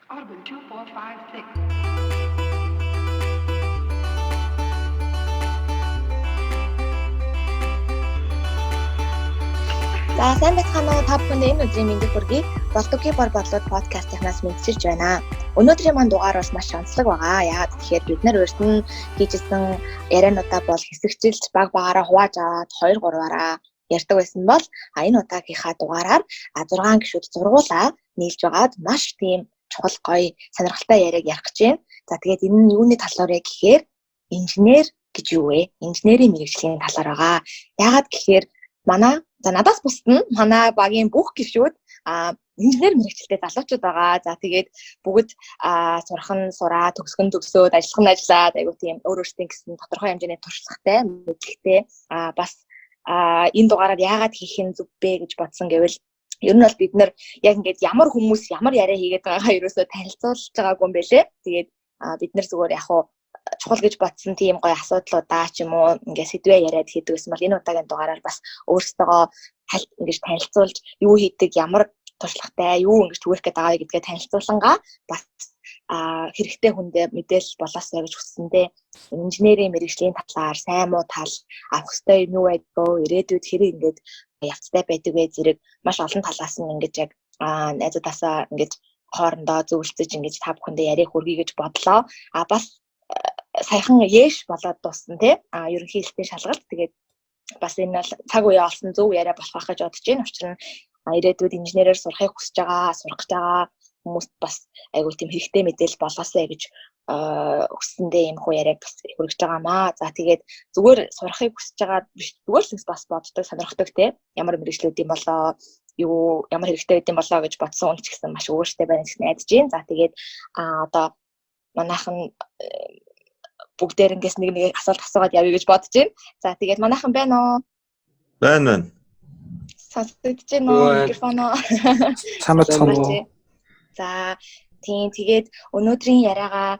Audible 2 4 5 6. За сайн байцгаана уу, та бүхэнд энэ өдрийн мэндийг хүргэе. Болдоггийн бор бодлууд подкастынхнаас мэдчилж байна. Өнөөдрийн маань дугаар бол маш онцлог байгаа. Яагаад гэхээр бид нар урд нь хийжсэн яриануудаа бол хэсэгчилж баг багаараа хувааж аваад 2 3-аараа ярьдаг байсан бол энэ удаагийнхаа дугаараар 6 гишүүд зургуулаа нийлж байгаад маш тийм чухал гоё сонирхолтой яриаг ярих гэж байна. За тэгээд энэ нь юуны талаар вэ гэхээр инженер гэж юу вэ? Инженерийн мэргэжлийн талаар байгаа. Яагаад гэхээр манай за надаас бусд нь манай багийн бүх гишүүд инженер мэргэжилтэй залуучууд байгаа. За тэгээд бүгд сурах нь сураа, төгсөх нь төгсөөд, ажиллах нь ажиллаад айгуу тийм өөр өөрсдийн гэсэн тодорхой хэмжээний туршлагатай, мэдлэгтэй бас энэ дугаараар яагаад хийх нь зүг бэ гэж бодсон гэвэл ер нь бол бид нар яг ингээд ямар хүмүүс ямар яриа хийгээд байгаагаа ерөөсөө танилцуулж байгаагүй юм бэлээ. Тэгээд бид нар зүгээр яг хуу чухал гэж бодсон тийм гоё асуудлуудаа ч юм уу ингээд сэдвээ яриад хийдэг гэсэн бол энэ удаагийн дугаараар бас өөрсдөө ингэж танилцуулж юу хийдэг, ямар туршлагатай, юу ингэж түгээх гээд байгаа гэдгээ танилцуулангаа бас хэрэгтэй хүндээ мэдээлэл болоосой гэж хүссэндээ инженерийн мэргэжлийн талаар сайн муу тал, авах ёстой юм юу байдгүй, ирээдүйд хэрэг ингээд явцтай байдаг вэ зэрэг маш олон талаас нь ингэж яг найзуудаасаа ингэж хоорондоо зөвлөцөж ингэж та бүхэндээ яриаг хүргэе гэж бодлоо. Бас саяхан яэш болоод дууссан тий. Ерөнхий хэлтийн шалгалт. Тэгээд бас энэ бол цаг үеэ олсон зөв яриа болох байх гэж бодож байна. Учир нь ирээдүйд инженерээр сурахыг хүсэж байгаа, сурах гэж байгаа хүмүүст бас айгүй тийм хэрэгтэй мэдээлэл болоосай гэж хүссэндээ ийм хуу яриаг бас хүргэж байгаамаа. За тэгээд зүгээр сурахыг хүсэж байгаа биш, зүгээр л бас боддог, сонирхдог тий. Ямар мэргэжлүүд юм болоо, юу ямар хэрэгтэй байд юм болоо гэж бодсон хүн ч гэсэн маш өөртөө байна гэж найдаж байна. За тэгээд одоо манайхан бүгдээрэнгээс нэг нэг асуулт асуугаад явъя гэж бодож байна. За тэгээд манайхан байна уу? Байна. Сонсогдож байна уу микрофоноо? Санаа цамуу. За тийм, тэгээд өнөөдрийн яриагаа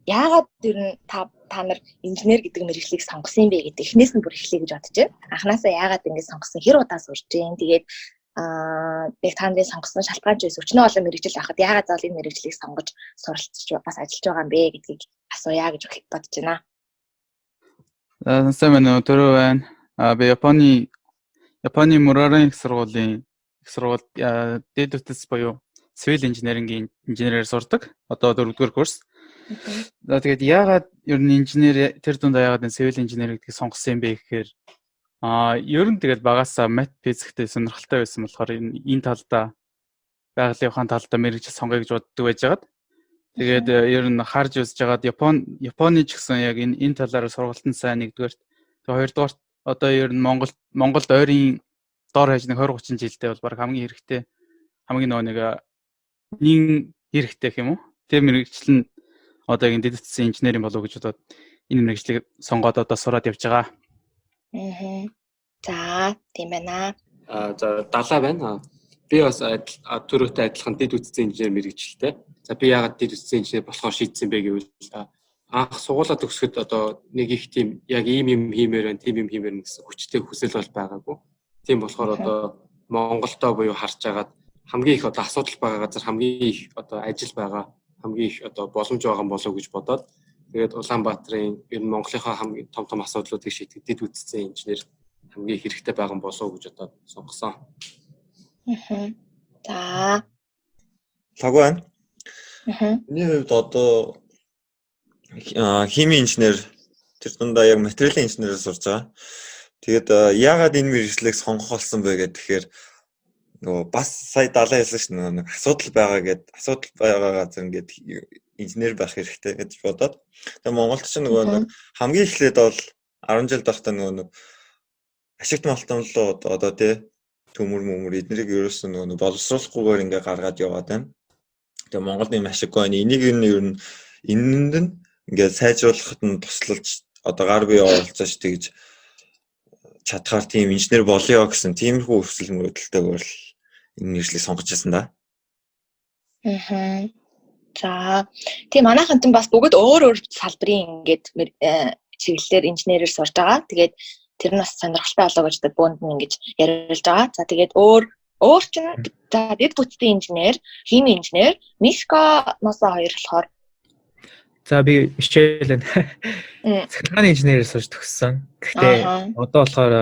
яагаад ер нь та нар инженер гэдэг мэргэжлийг сонгосон юм бэ гэдэг эхнээс нь бүр эхлэе гэж бодож байна. Анхнаасаа яагаад ингэж сонгосон, хэр удаа сурч байна. Тэгээд яг та нарын сонгосон шалтгаан ч өчнөө олон мэргэжил байхад яагаад заавал энэ мэргэжлийг сонгож суралцж бас ажиллаж байгаа юм бэ гэдгийг асууя гэж бодож байна. Сайн байна уу, түрүү байна. Би Японы Мурарын их сургуулийн их сургууль дээд үтс буюу civil engineering-ийн инженерээр сурдаг. Одоо 4-р курс. За тэгээд яагаад ер нь инженер тэр дундаа яагаад энэ civil engineering гэдгийг сонгосон юм бэ гэхээр ер нь тэгээд багасаа мат физиктэй сонирхолтой байсан болохоор энэ талдаа байгалийн ухаан талдаа мэргэжил сонгоё гэж боддог байжгаад тэгээд ер нь харж үзэж байгаад Японы ч гэсэн яг энэ талаараа сургалт нь сайн нэгдүгээрт, тэгээд хоёрдугаарт одоо ер нь Монголд ойрын дор хаяж нэг 20 30 жилдээ бол баг хамгийн хэрэгтэй хамгийн нөгөө нэг нин хэрэгтэй гэх юм уу? Тэр мэргэжил нь одоо яг дэд бүтцийн инженерийн болов гэж бодоод энэ мэргэжлийг сонгоод одоо сураад явж байгаа. За, тийм байна. За далаа байна. Би бас түрүүтэй адилхан дэд бүтцийн инженер мэргэжилтэй. За би яагаад дэд бүтцийн инженер болохоор шийдсэн бэ гэвэл анх сургуулаа төгсөхөд одоо нэг их тийм яг ийм юм хиймээр байна, тийм юм хиймээр гэсэн хүчтэй хүсэл бол байгаагүй. Тийм болохоор одоо Монголдо буюу харж агаад хамгийн их одоо асуудал байгаа газар хамгийн их одоо ажил байгаа, хамгийн их одоо боломж байгаа болов уу гэж бодоод тэгээд Улаанбаатарын ер нь Монголынхаа хамгийн том том асуудлуудыг шийдэх дэд бүтцийн инженер хамгийн хэрэгтэй байгаа болов уу гэж одоо сонгосон. За. Лаг байна. Миний хувьд одоо химийн инженер, тэр дундаа яг материалын инженерээр сурж байгаа. Тэгээд яагаад энэ мэргэжлийг сонгох болсон бэ гэхээр нөгөө бас сая далаа хэлсэн шин нөгөө нэг асуудал байгаа гэд асуудал байгаа газар ингээд инженер байх хэрэгтэй гэж бодоод. Тэгээ Монголд ч нөгөө нэг хамгийн эхлээд бол 10 жил байхдаа нөгөө нэг ашигт малтамлуу одоо тий төмөр мөмөр эднэрийг ерөөсөн нөгөө нэг боловсруулахгүйгээр ингээд гаргаад яваад байна. Тэгээ Монголд юм ашиггүй байна. Энийг ер нь энэнд нь ингээд сайжруулахад нь тусалж одоо гар бие оролцож тэгж чадхаар тийм инженер болёо гэсэн тиймэрхүү хүсэл мөрөөдөлтэйгээр л энэ мэргэжлийг сонгож байсан да. За тийм, манайхан ч бас бүгд өөр өөр салбарын ингээд чиглэлээр инженерээр сурж байгаа. Тэгээд тэр нь бас сонирхолтой болоо гэж бөөнд нь ингэж яриулж байгаа. За тэгээд өөр Өөр чин за дэд бүтцийн инженер, химийн инженер, Мишка Носа хоёр болохоор За би Мишель байна. Цахилгааны инженерээр сурч төгссөн. Гэхдээ одоо болохоор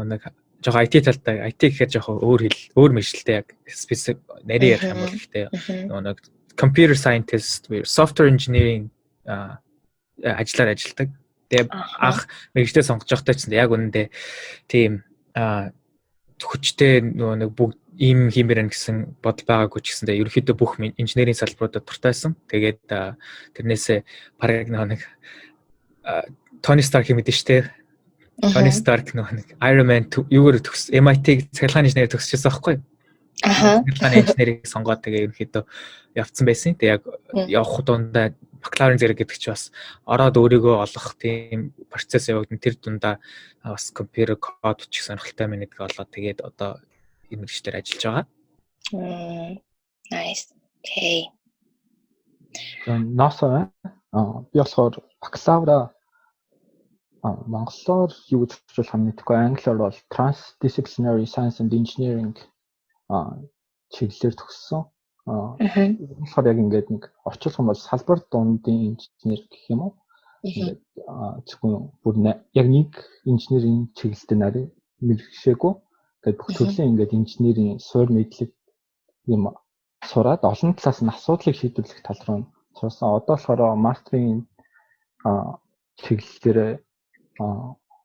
нэг жоохон IT талтай, IT гэхээр жоохон өөр хэл, өөр мэргэжилтэй яг specific нарийн ярих юм бол гэхдээ нөгөө нэг computer scientist, software engineering ажлаар ажилладаг. Тэгээ анх мэргэжлээ сонгож байхдаа ч яг үнэндээ тийм хүчтэй нөгөө нэг бүгд ийм хиймээр байна гэсэн бодол байгаагүй ч гэсэндээ ерөнхийдөө бүх инженерийн салбаруудад дуртайсан. Тэгээд тэрнээсээ бараг нэг Тони Старк юм гэдэг штэ. Тони Старк нөгөө нэг Iron Man юугаар төгс MIT цахилгааны инженер төгсчихсэн байхгүй юу? Аха. Цахилгааны инженерийг сонгоод тэгээ ерөнхийдөө явцсан байсан. Тэгээ яг явах дундаа бакалаврын зэрэг гэдэг чи бас ороод өөрийгөө олох тийм процесс явагдана. Тэр дундаа бас компьютер код бичих сонирхолтой байна гэдгийг олоод тэгээд одоо энэ мэргэжлээр ажиллаж байгаа. Nice. Okay. Ноосоо байна. Би болохоор бакалавра монголоор юу гэж орчуулах юм мэдэхгүй, англиар бол Transdisciplinary Science and Engineering чиглэлээр төгссөн. болохоор яг ингээд нэг орчуулах юм бол салбар дундын инженер гэх юм уу? Ингээд зөвхөн бүр яг нэг инженерийн чиглэлээр нарийн мэргэшээгүй. Ингээд бүх төрлийн ингээд инженерийн суурь мэдлэг юм сураад олон талаас нь асуудлыг шийдвэрлэх тал руу сурсан. Одоо болохоор мастерын чиглэл дээр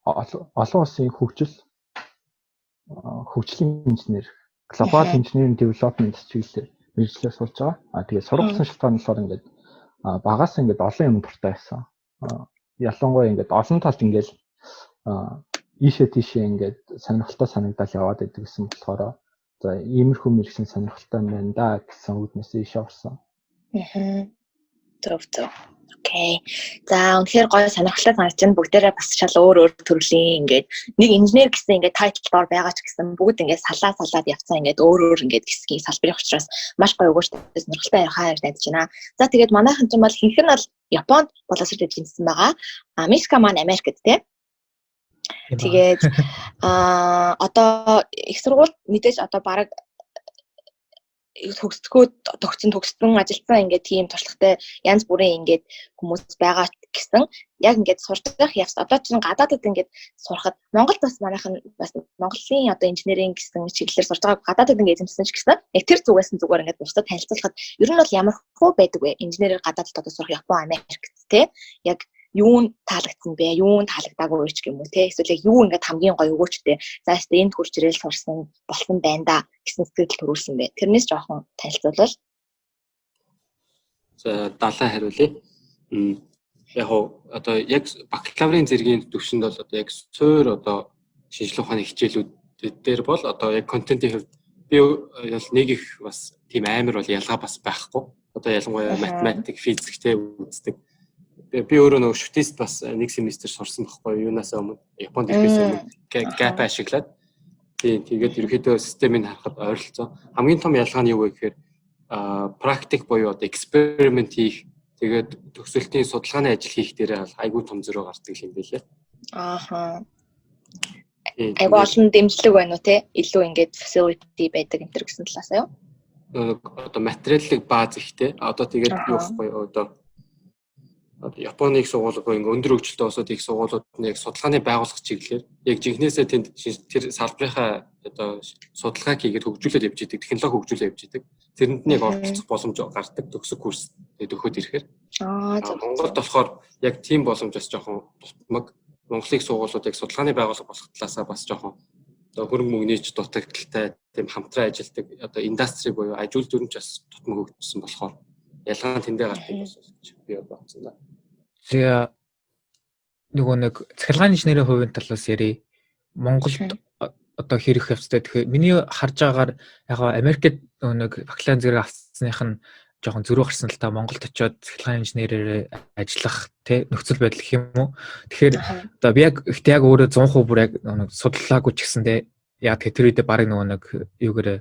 олон улсын хөгжил хөгжлийн инженер, Global Engineering Development чиглэлээр мэргэжлээр сурж байгаа. Тэгээд сургасан шалтгаан нь болохоор ингээд багаас ингээд олон юм дуртай байсан. Ялангуяа ингээд олон талд ингээд ийшээ тийшээ ингээд сонирхолтой санагдал яваад байдаг гэсэн болохоор за иймэрхүү мэргэжил сонирхолтой байна да гэсэн үднээс ийшээ орсон. Зөв зөв. Okay. За үнэхээр гоё сонирхолтой санагч чинь бүгдээрээ бас шал өөр өөр төрлийн ингээд нэг инженер гэсэн ингээд title доор байгаа ч гэсэн бүгд ингээд салаа салаад явцсан ингээд өөр өөр ингээд хэсгийн салбарын учраас маш гоё өгөөжтэй сонирхолтой ярихаа гэж найдаж байна. За тэгээд манайхан ч юм бол ихэнх нь бол Японд боловсрол эзэмшсэн байгаа. А Мишка маань Америкт тий. Тэгээд одоо их сургуульд мэдээж одоо бараг төгсдгөөд төгссөн ажилтсан ингээд тийм туршлагатай янз бүрийн ингээд хүмүүс байгаа гэсэн яг ингээд сурч байх явц одоо чинь гадаадад ингээд сурахад Монголд бас манайхан бас Монголын одоо инженерийн гэсэн чиглэлээр сурч байгаа гадаадад ингээд эзэмшсэн ч гэсэн яг тэр зүгээс нь зүгээр ингээд бусдад танилцуулахад ер нь бол ямар хөө байдаг вэ? Инженерээр гадаадад одоо сурах Япон, Америкт те яг юу нь таалагдсан бэ? Юу нь таалагдаагүй ч юм уу те? Эсвэл яг юу ингээд хамгийн гоё өгөөчтэй. За өстө энд хурж ирэл сурсан болсон байна да гэсэн сэтгэл төрүүлсэн бэ? Тэрнээс жоохон танилцуулбал. За далаа хариулъя. Яг уу одоо яг бакалаврын зэргийн түвшинд бол одоо яг суур одоо шинжлэх ухааны хичээлүүд дээр бол одоо яг контентын хувьд би бол нэг их бас тийм амар бол ялгаа бас байхгүй. Одоо ялангуяа математик, физик те үздэг. Би өөрөө нөгөө шүтест бас нэг семестр сурсан байхгүй юунаас өмнө Японд ирэхээс өмнө gap ашиглаад тийм тэгээд ерөнхийдөө системийг харахад ойролцоо. Хамгийн том ялгаа нь юу вэ гэхээр практик буюу одоо experiment хийх тэгээд төгсөлтийн судалгааны ажил хийх дээр айгүй том зөрөө гардаг юм билээ. Ааха. Айгүй олон дэмжлэг байна уу те? Илүү ингээд facility байдаг энэ төр гэсэн талаас юу? Нэг одоо материалын бааз ихтэй. Одоо тэгээд юу гэхгүй одоо Японы их сургууль ингээ өндөр хөгжилтэй улсууд их сургуулиуд нь яг судалгааны байгууллага чиглэлээр яг жинхнээсээ тэнд тэр салбарынхаа одоо судалгааг хийгээд хөгжүүлээд явж идэг, технологи хөгжүүлээд явж идэг. Тэрэнд нь яг оролцох боломж гардаг төгсөх курс тэгээд өгөхөд ирэхээр. Монголд болохоор яг тийм боломж бас жоохон дутмаг. Монголын их сургуулиуд яг судалгааны байгууллага болох талаасаа бас жоохон одоо хөрөнгө мөнгөний ч дутагдaltaй тийм хамтран ажилладаг одоо индастри буюу ажил дүрмж бас дутмаг хөгжсөн болохоор ялгаа нь тэндээ гардаг болсон гэж би бодсон да. Тэгээ нөгөө нэг цахилгааны инженерийн хувийн талаас ярив. Монголд одоо хэрэг явцтай. Тэгэхээр миний харж байгаагаар яг Америкт нөгөө нэг бакалаврын зэрэг авсных нь жоохон зөрүү гарсан л та Монголд очиод цахилгааны инженерээр ажиллах тэ нөхцөл байдал гэх юм уу. Тэгэхээр одоо би яг ихтэй яг өөрөө 100% бүр яг нэг судлаагүй ч гэсэндээ яг тэр үедээ барыг нөгөө нэг юугээрээ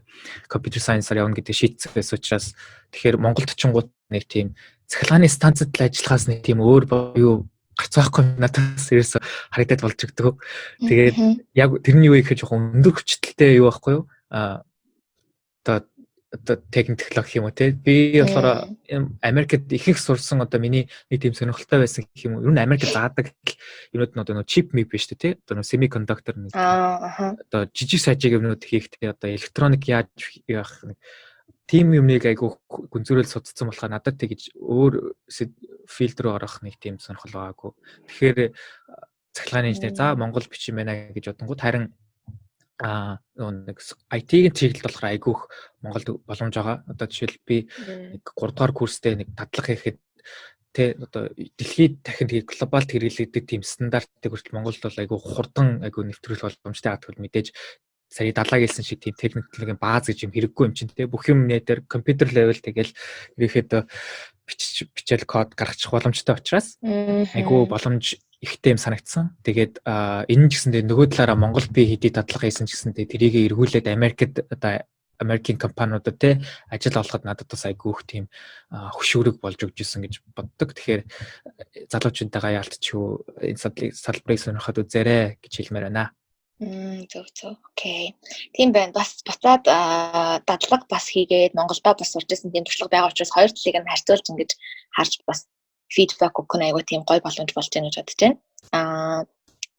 компьютер сайенсаар явна гэдэг шийдсэн байсан учраас тэгэхээр Монголд очингууд нэг тийм цахилгааны станцад л ажиллахаас нэг тийм өөр юу гарц байхгүй надаас ерөөсө харагдаад болж өгдөг. Тэгээд яг тэрний юу гэхээр жоохон өндөр хүчтэй юу байхгүй юу? одоо техник технологи юм уу те. Би болохоор Америкт ихэнх сурсан одоо миний нэг тийм сонирхолтой байсан гэх юм уу. Ер нь Америкт заадаг юмнууд нь одоо нөгөө чип мип биш те. Одоо нөгөө semiconductor нэг одоо жижиг сажиг юмнууд хийх те. Одоо электроник яаж яах нэг тийм юмныг айгүй гүнзгийрэл судалсан болохоор надад тэгэж өөр field руу орох нэг тийм сонирхол байгаагүй. Тэгэхээр цахилгааны инженер за Монгол биш юм байна гэж бодонгууд харин нэг IT-ийн чиглэлд болохоор айгүйх Монголд боломж байгаа. Одоо жишээл би нэг 3 дугаар курстэй нэг дадлага хийхэд тэ одоо дэлхийд дахинд глобалд хэрэглэгдэх тийм стандартыг хүртэл Монголд бол айгүй хурдан айгүй нэвтрүүлэх боломжтой хатгал мэдээж сая далаа гэлсэн шиг тийм технологийн бааз гэж юм хэрэггүй юм чинь тэ бүх юм нэтэр компьютер левел тэгэл ерөөхдөө бичээл код гаргачих боломжтой учраас айгүй боломж ихтэй юм санагдсан. Тэгээд энэ ч гэсэндээ нөгөө талаараа Монголд би хэдий дадлага хийсэн ч гэсэндээ тэрийг эргүүлээд Америкт одоо Америкийн компаниудад те ажил олоход надад бас айгүй их тийм хөшүүрэг болж өгч исэн гэж боддог. Тэгэхээр залуучуудтайгаа яалтчгүй энэ салбарыг сонирхоод үзээрэй гэж хэлмээр байна. Зөв зөв. Окей. Тийм байна. Бас буцаад дадлага бас хийгээд Монголдо бас сурч исэн тийм туршлага байгаа учраас хоёр талыг нь харьцуулж ингэж харж бас фидбек өгөх нь айгүй тийм гоё боломж болж байна гэж бодож байна.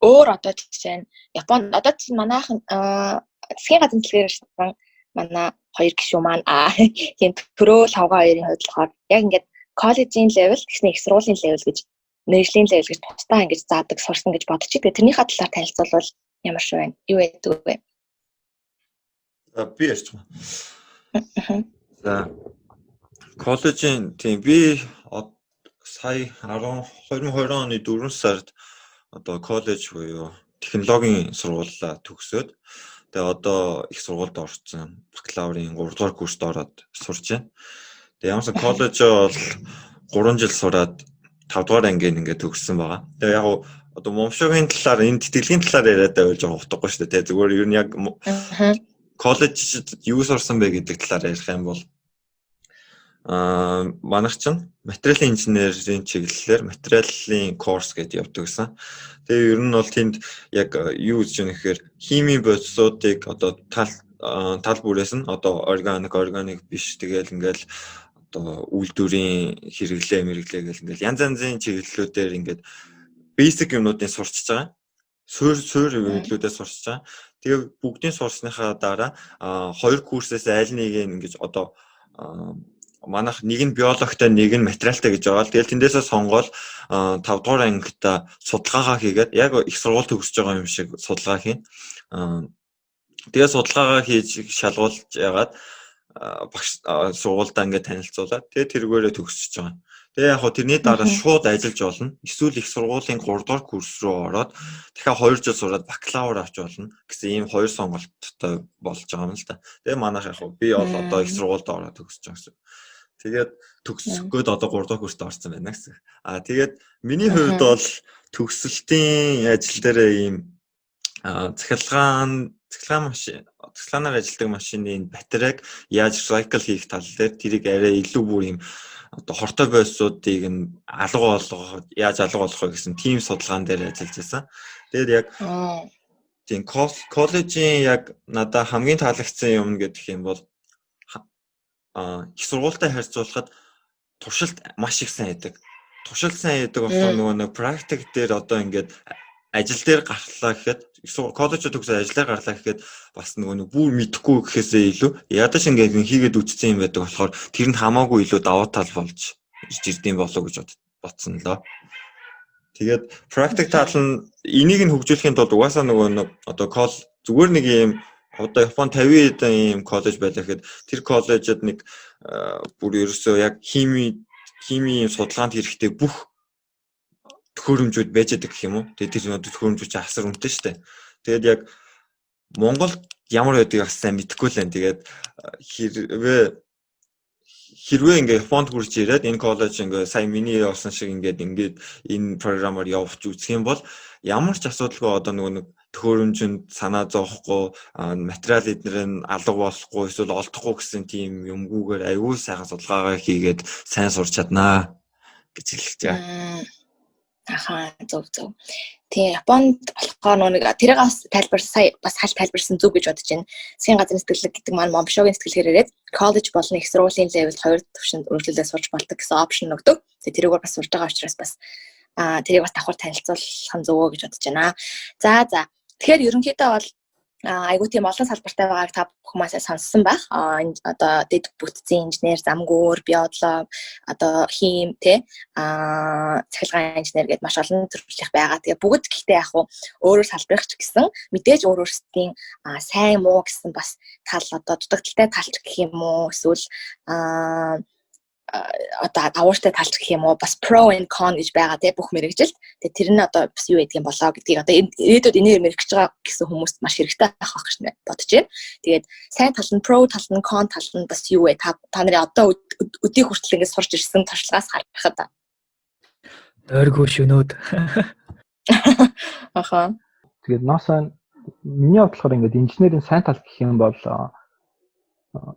Өөр одоо жишээ нь Японд одоо чинь манайхан засгийн газрын төлөөр ирсэн манай хоёр гишүүн маань тийм төрөө лавга хоёрын хувьд болохоор яг ингээд коллежийн левел гэсний их сургуулийн левел гэж мэргэжлийн левел гэж тусдаа ингэж заадаг сурсан гэж бодчих. Тэгээ тэрнийхээ талаар танилцуулбал ямар шиг байна? Юу байдаг вэ? За би ярьчих. За коллежийн тийм би сая 2022 оны 4 сард одоо коллеж буюу технологийн сургуулиа төгсөөд тэгээ одоо их сургуульд орсон бакалаврын 3 дугаар курст ороод сурч байна. Тэгээ ямарсан коллежоо бол 3 жил сураад 5 дугаар ангийн ингээд төгссөн байгаа. Тэгээ яг одоо момшогийн талаар энэ тэтгэлийн талаар яриад байвал жоохон утгагүй шүү дээ. Зүгээр ер нь яг коллежид юу сурсан бэ гэдэг талаар ярих юм бол манайх чинь материалын инженерийн чиглэлээр материалын курс гэдээ явдаг гэсэн. Тэгээ ер нь бол тэнд яг юу гэж юм гэхээр химийн бодисуудыг одоо тал бүрээс нь одоо органик биш тэгэл ингээл одоо үйлдвэрийн хэрэглээ мэрглээ гэл ингээл янз янзын чиглэлүүдээр ингээд basic юмнуудыг сурчиж байгаа. Суурь юмнуудыг сурчиж байгаа. Тэгээ бүгдийн сурсныхаа дараа хоёр курсээс аль нэг нь ингэж одоо манайх нэг нь биологтой нэг нь материалтай гэж байгаа л тэгэл тэндээсээ сонгоол 5 дугаар ангита судалгаагаа хийгээд яг их сургууль төгсөж байгаа юм шиг судалгаа хийн. Тэгээ судалгаагаа хийж шалгуулж яагаад багш сургуульдаа ингээд танилцуулаад тэгээ тэргээрээ төгсөж байгаа. Тэгээ яг хөө тэрний дараа шууд ажиллаж болно. Эсвэл их сургуулийн 3 дугаар курс руу ороод дахиад 2 жил сураад бакалавр авч болно гэсэн ийм хоёр сонголттой болж байгаа юм л та. Тэгээ манайх яг хөө би бол одоо их сургуульд ороод төгсөж байгаа гэсэн. Тэгээд төгсөх гээд одоо 3 дугаар курст орсон байна гэсэн. Тэгээд миний хувьд бол төгсөлтийн ажил дээр ийм цахилгаанаар ажилладаг машины батарейг яаж recycle хийх тал дээр тэрийг арай илүү бүр ийм одоо хортой бодисуудыг нь алга болгох яаж алга болгох вэ гэсэн тийм судалгаан дээр ажиллаж байсан. Тэгээд яг тийм коллежийн яг надад хамгийн таалагдсан юм гэдэг юм бол их сургуультай харьцуулахад туршилт маш их сайн хийдэг. Туршилт сайн хийдэг болохоор нөгөө нэг практик дээр одоо ингээд ажил дээр гарлаа гэхэд коллежид төгсөөд ажил дээр гарлаа гэхэд бас нөгөө нэг бүр мэдэхгүй гэхээсээ илүү ядаж ингээд хийгээд үтцсэн юм байдаг болохоор тэр нь хамаагүй илүү давуу тал болж ирдэм болов уу гэж бодсон лоо. Тэгээд практик тал нь энийг нь хөгжүүлэхийн тулд угаасаа нөгөө нэг одоо зүгээр нэг юм одоо Япон 50 хэдэн ийм коллеж байлаа гэхэд тэр коллежид нэг бүр ерөөсөө яг химийн судалгаанд хэрэгтэй бүх төхөөрөмжүүд байж байгаа гэх юм уу. Тэгээд тэр төхөөрөмжүүд чинь асар үнэтэй шүү дээ. Тэгээд яг Монголд ямар байдгийг бас сайн мэдэхгүй л байна. Тэгээд хэрвээ ингээ Японд хүрч ирээд энэ коллеж ингээ сая миний явсан шиг ингээд энэ програмаар явж үзэх юм бол ямар ч асуудалгүй одоо нөгөө нэг төхөөрөмжөнд санаа зовхгүй, материал эднэр нь алга болохгүй эсвэл олдохгүй гэсэн тийм юмгүйгээр аюул сайхан судалгаагаа хийгээд сайн сурч чаднаа гэж хэлж байгаа. Аха, зөв зөв. Тийм, Японд болохоор нэг тэрийг бас тайлбар сая бас хальт тайлбарсан зөв гэж бодож байна. Засгийн газрын сэтгэлэг гэдэг маань Момшогийн сэтгэлгээр ирээд коллеж болон их сургуулийн level 2 түвшинд үргэлжлүүлээ сурч болдог гэсэн option өгдөг. Тэгээ тэрүүгээр бас сурж байгаа учраас бас тэрийг бас давхар танилцуулах нь зөв гэж бодож байна. За за. Тэгэхээр ерөнхийдөө бол айгуу тийм олон салбартай байгааг та бүхэн сонссон байх. Одоо дэд бүтцийн инженер, замгүүр, биолог, одоо хим тэ цахилгаан инженер гэдээ маш олон төрөлийнх байгаа. Тэгээ бүгд гэхдээ яг хуу өөрөөр салбарх ч гэсэн мэдээж өөр өөрсдийн сайн муу гэсэн бас тал одоо дутагдaltaй талч гэх юм уу эсвэл одоо давууртай талч гэх юм уу бас pro and con гэж байгаа тий бүх мэрэгжилд. Тэгээ тэр нь одоо бас юу гэдэг юм болоо гэдгийг одоо ирээдүйд энээр мэрэгч байгаа гэсэн хүмүүст маш хэрэгтэй байх байх гэж бодож байна. Тэгээд сайн тал нь pro тал нь con тал нь бас юу вэ? Та нарын одоо өдийг хүртэл ингэ сурч ирсэн туршлагаас харахад. Нойргүй шөнөөд. Аха. Тэгээд ноосоо миний бодлохоор ингээд инженерийн сайн тал гэх юм бол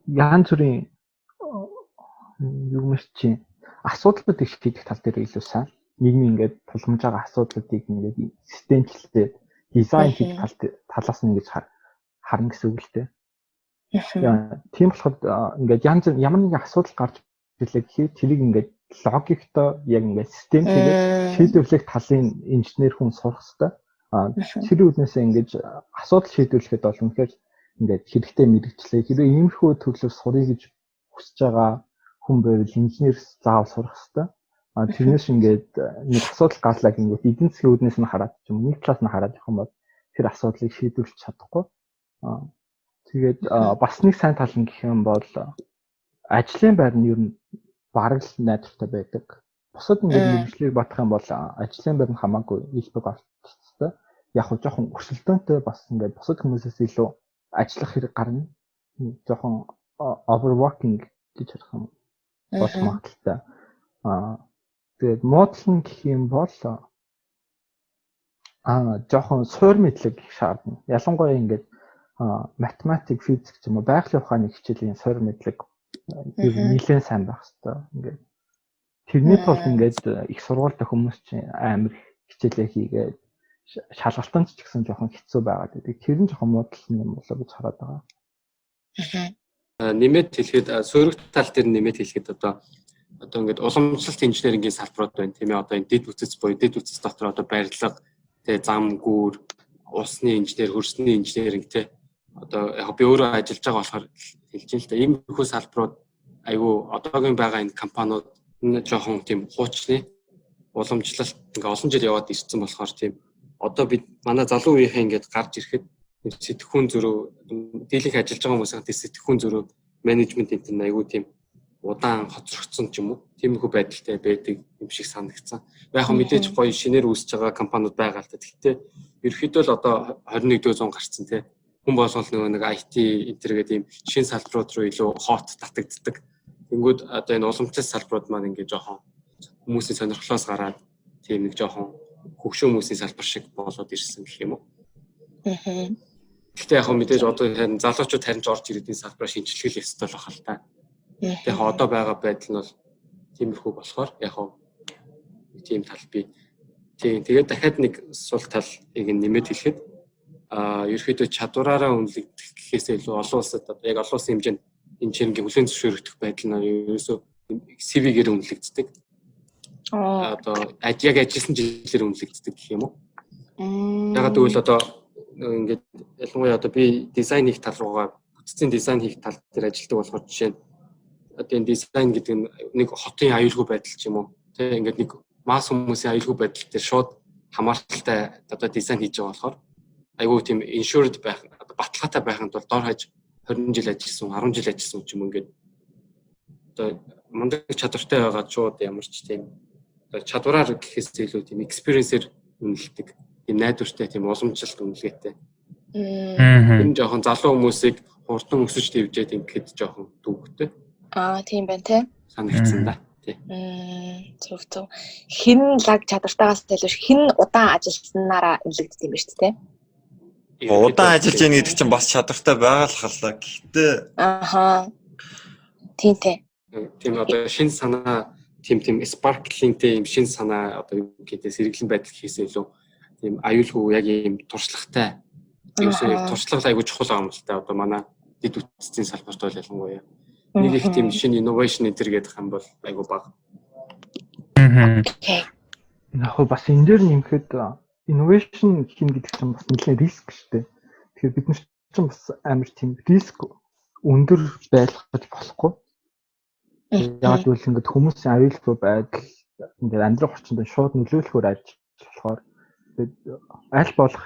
янз бүрийн юу мэр чинь асуудлуудыг шийдэх тал дээр илүү сайн. Нийгмийн ингээд тулгамж байгаа асуудлуудыг ингээд системчлэлтэй дизайн хийх тал талаас нь ингэж харна гэсэн үг л дээ. Тийм болохоор ингээд янз ямар нэгэн асуудал гарч ирлээ гэхээр тэрийг ингээд логиктой яг ингээд системчилээд шийдвэрлэх талын инженер хүн сурах хэрэгтэй. Тэр үүднээсээ ингээд асуудал шийдвэрлэхэд бол үнэхээр ингээд хэрэгтэй мэргэжлээ. Хэрвээ иймэрхүү төрлөөр сурыг гэж хүсэж байгаа хүн байвал инженер заавал сурах хэрэгтэй. Тэрнээс ингээд нэг асуудал гарлаа гингүүт эдийн засгийн үүднээс нь хараад ч юм нэг талаас нь хараад явах юм бол тэр асуудлыг шийдвэрлэж чадахгүй. Тэгээд бас нэг сайн тал нь гэх юм бол ажлын байр нь ер нь бараг л найдвартай байдаг. Бусад ингээд мэргэжлийг бодох юм бол ажлын байр нь хамаагүй илбэг олцтой. Яг хөө жоохон өрсөлдөөнтэй бас ингээд бусад хүмүүсээс илүү ажиллах хэрэг гарна. Жоохон overworking гэж ярих юм болох магадaltaй. Тэгээд муудал нь гэх юм бол жоохон суур мэдлэг шаардна. Ялангуяа ингээд математик, физик ч юм уу байгалийн ухааны хичээлийн суур мэдлэг нэлээд сайн байх хэрэгтэй. Ингээд тэрний тулд ингээд их сургуультай хүмүүс чинь амар хичээлээ хийгээд шалгалтанд ч гэсэн жоохон хэцүү байгаад байдаг. Тэр нь жоохон муудал юм болоо гэж хараад байгаа. Нэмээд хэлэхэд суурь тал дээр нэмээд хэлэхэд одоо ингээд уламжлалт инженерингийн салбарууд байна тийм ээ. Одоо энэ дэд бүтц буюу дэд бүтц дотор одоо барилга, тэ зам гүүр, усны инженер, хөрсний инженеринг тэ одоо яг би өөрөө ажиллаж байгаа болохоор хэлж байна л да. Иймэрхүү салбарууд айгүй одоогийн байгаа энэ компаниуд нь жоохон тийм хуучны уламжлалт ингээ олон жил яваад ирсэн болохоор тийм одоо бид манай залуу үеийнхэн ингээд гарч ирэхэд сэтгхүүн зөрүү дийлэнх ажиллаж байгаа хүмүүсийн тэр сэтгхүүн зөрүү менежмент энэ төр айгүй тийм удаан хоцрогдсон ч юм уу тиймэрхүү байдалтай байдаг юм шиг санагдсан. Яг хөө мэдээж гоё шинээр үүсэж байгаа компаниуд байгаа л та. Гэхдээ ерөөхдөө л одоо 21-р зуун гарцсан тий. Хүн болгол нөгөө нэг IT энэ төр гэдэг ийм шин салбарууд руу илүү хот татагддаг. Тэнгүүд одоо энэ уламжлалт салбарууд маань ингээ жоохон хүмүүсийн сонирхлоос гараад тийм нэг жоохон хөгшин хүмүүсийн салбар шиг болоод ирсэн гэх юм уу. Гэхдээ яг хөө мэдээж одоо харин залуучууд харин ч орж ирээд энэ салбараа шинжлэх ёстой л байх л та. Тэг яг одоо байгаа байдал нь бол тиймэрхүү болохоор яг хөө тийм тал би. Тийм тэгээд дахиад нэг сул талыг нэмээд хэлэхэд ерөөхдөө чадвараараа үнэлэгдэх гэхээсээ илүү олон улсад одоо яг олон улсын хэмжээнд инженерингийн хүлээн зөвшөөрөгдөх байдал нь ерөөсөө CV-гээр үнэлэгддэг. Одоо яг ажилласан жилээр үнэлэгддэг гэх юм уу. Ягаад гэвэл одоо ингээд ялангуяа одоо би дизайн хийх тал руугаа бүтцийн дизайн хийх тал дээр ажилладаг болохоор жишээ нь одоо энэ дизайн гэдэг нь нэг хотын аюулгүй байдал ч юм уу тий ингээд нэг масс хүмүүсийн аюулгүй байдал дээр шууд хамааралтай одоо дизайн хийж байгаа болохоор айгүй тийм insured байх одоо баталгаатай байхын тулд дор хаяж 20 жил ажилласан 10 жил ажилласан ч юм ингээд одоо мундаг чадвартай байгаад шууд ямар ч тийм одоо чадвараар гэхээс илүү тийм experience-ээр үнэлдэг. Тийм найдвартай, тийм уламжлалт үнэлгээтэй. Энэ жоохон залуу хүмүүсийг хурдан өсөж дэвжээд ингэхэд жоохон дүүгтэй. Тийм байна те. Санагдсан да. Тий. Зөв зөв. Хэн лаг чадвартайгаас илүү хэн удаан ажилласнараа үнэлэгддэг юм байна шүү дээ. Удаан ажиллаж яах гэдэг чинь бас чадвартай байгаа л халаа. Гэхдээ ааха. Тийм тий. Тийм одоо шин санаа тийм sparkling-тэй юм шин санаа одоо юу гэдэг сэргэлэн байдал хийсэн илүү тийм аюулгүй яг ийм туршлагатай. Ерөөсөө яг туршлага айгүй чухал байгаа юм л та. Одоо манай дэд бүтцийн салбарт бол ялангуяа нэг их тийм шинэ innovation энэ төр гэдэг юм бол айгүй бага. Яг хөө бас энэ дээр нэмэхэд innovation хийнэ гэдэг чинь бас нэлээд риск шүү дээ. Тэгэхээр бид нар чинь бас амар тийм риск өндөр байлгах болохгүй. Яг гэвэл ингээд хүмүүсийн аюулгүй байдал ингээд амьдрах орчинд шууд нөлөөлөхөөр ажиллах болохоор тэгээд аль болох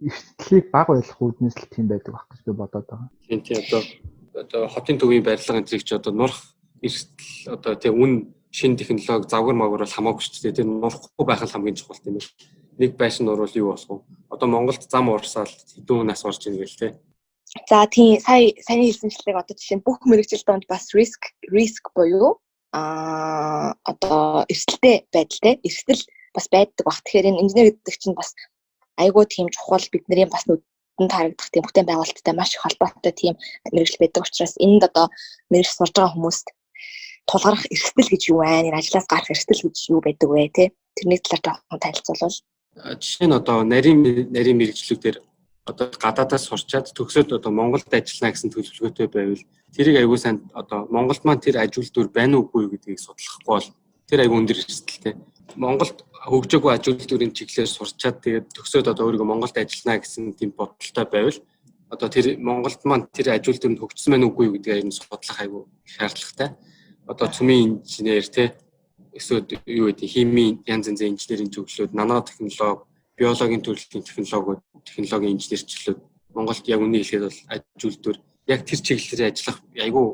эрсдлийг бага байлгах үүднээс л тийм байдаг байх гэж би бодоод байгаа. Тийм одоо хотын төвийн барилга энэ зэрэг чи одоо нурах эрсдэл одоо тийм үн шинэ технологи загвар магвар бол хамаагүй шүү дээ. Тэр нурахгүй байх нь хамгийн чухал тийм ээ. Нэг байшин нурвал юу болох вэ? Одоо Монголд зам урсаал хэдэн нас орж ийн гээл те. За тийм сая саяны хэлсэнчлэг одоо жишээ нь бүх мэргэжил донд бас риск буюу одоо эрсдэлтэй байдалтай эрсдэл бас байдаг баг. Тэгэхээр энэ инженер гэдэг чинь бас айгүй тийм чухал бидний бас нүдэнд харагдах тийм бүтээн байгуулалттай маш их холбоотой тийм мэргэжил байдаг учраас энд одоо мэргэжил сурж байгаа хүмүүст тулгарх эрсдэл гэж юу байна? Энэ ажлаас гарах эрсдэл гэж юу байдаг вэ те? Тэрний талаар жоохон танилцуулбал. Жишээ нь одоо нарийн мэргэжлүүдээр одоо гадаадаас сурчаад төгсөөд одоо Монголд ажиллана гэсэн төлөвлөгөөтэй байвал тэрийг аягүй сайн одоо Монголд маань тэр ажил үйлдвэр байна уугүй гэдгийг судлахгүй бол тэр аягүй өндөр эрсдэлтэй. Монголд хөгжөөгүй ажил үйлдвэрийн чиглэлээр сурчаад тэгээд төгсөөд одоо өөрийгөө Монголд ажиллана гэсэн тийм бодолтой байвал одоо тэр Монголд маань тэр ажил үйлдвэр нь хөгжсөн байна уугүй гэдгийг аягүй судлах аягүй шаардлагатай. Одоо цөмийн инженер те эсвэл юу гэдэг химийн янз янзын инженерийн зөвлөлүүд, нано технологи, биологийн төрлийн технологиуд, технологийн инженерчлүүд Монголд яг үнийг хэлэхэд бол ажил үйлдвэр яг тэр чиглэлээр ажиллах айгүй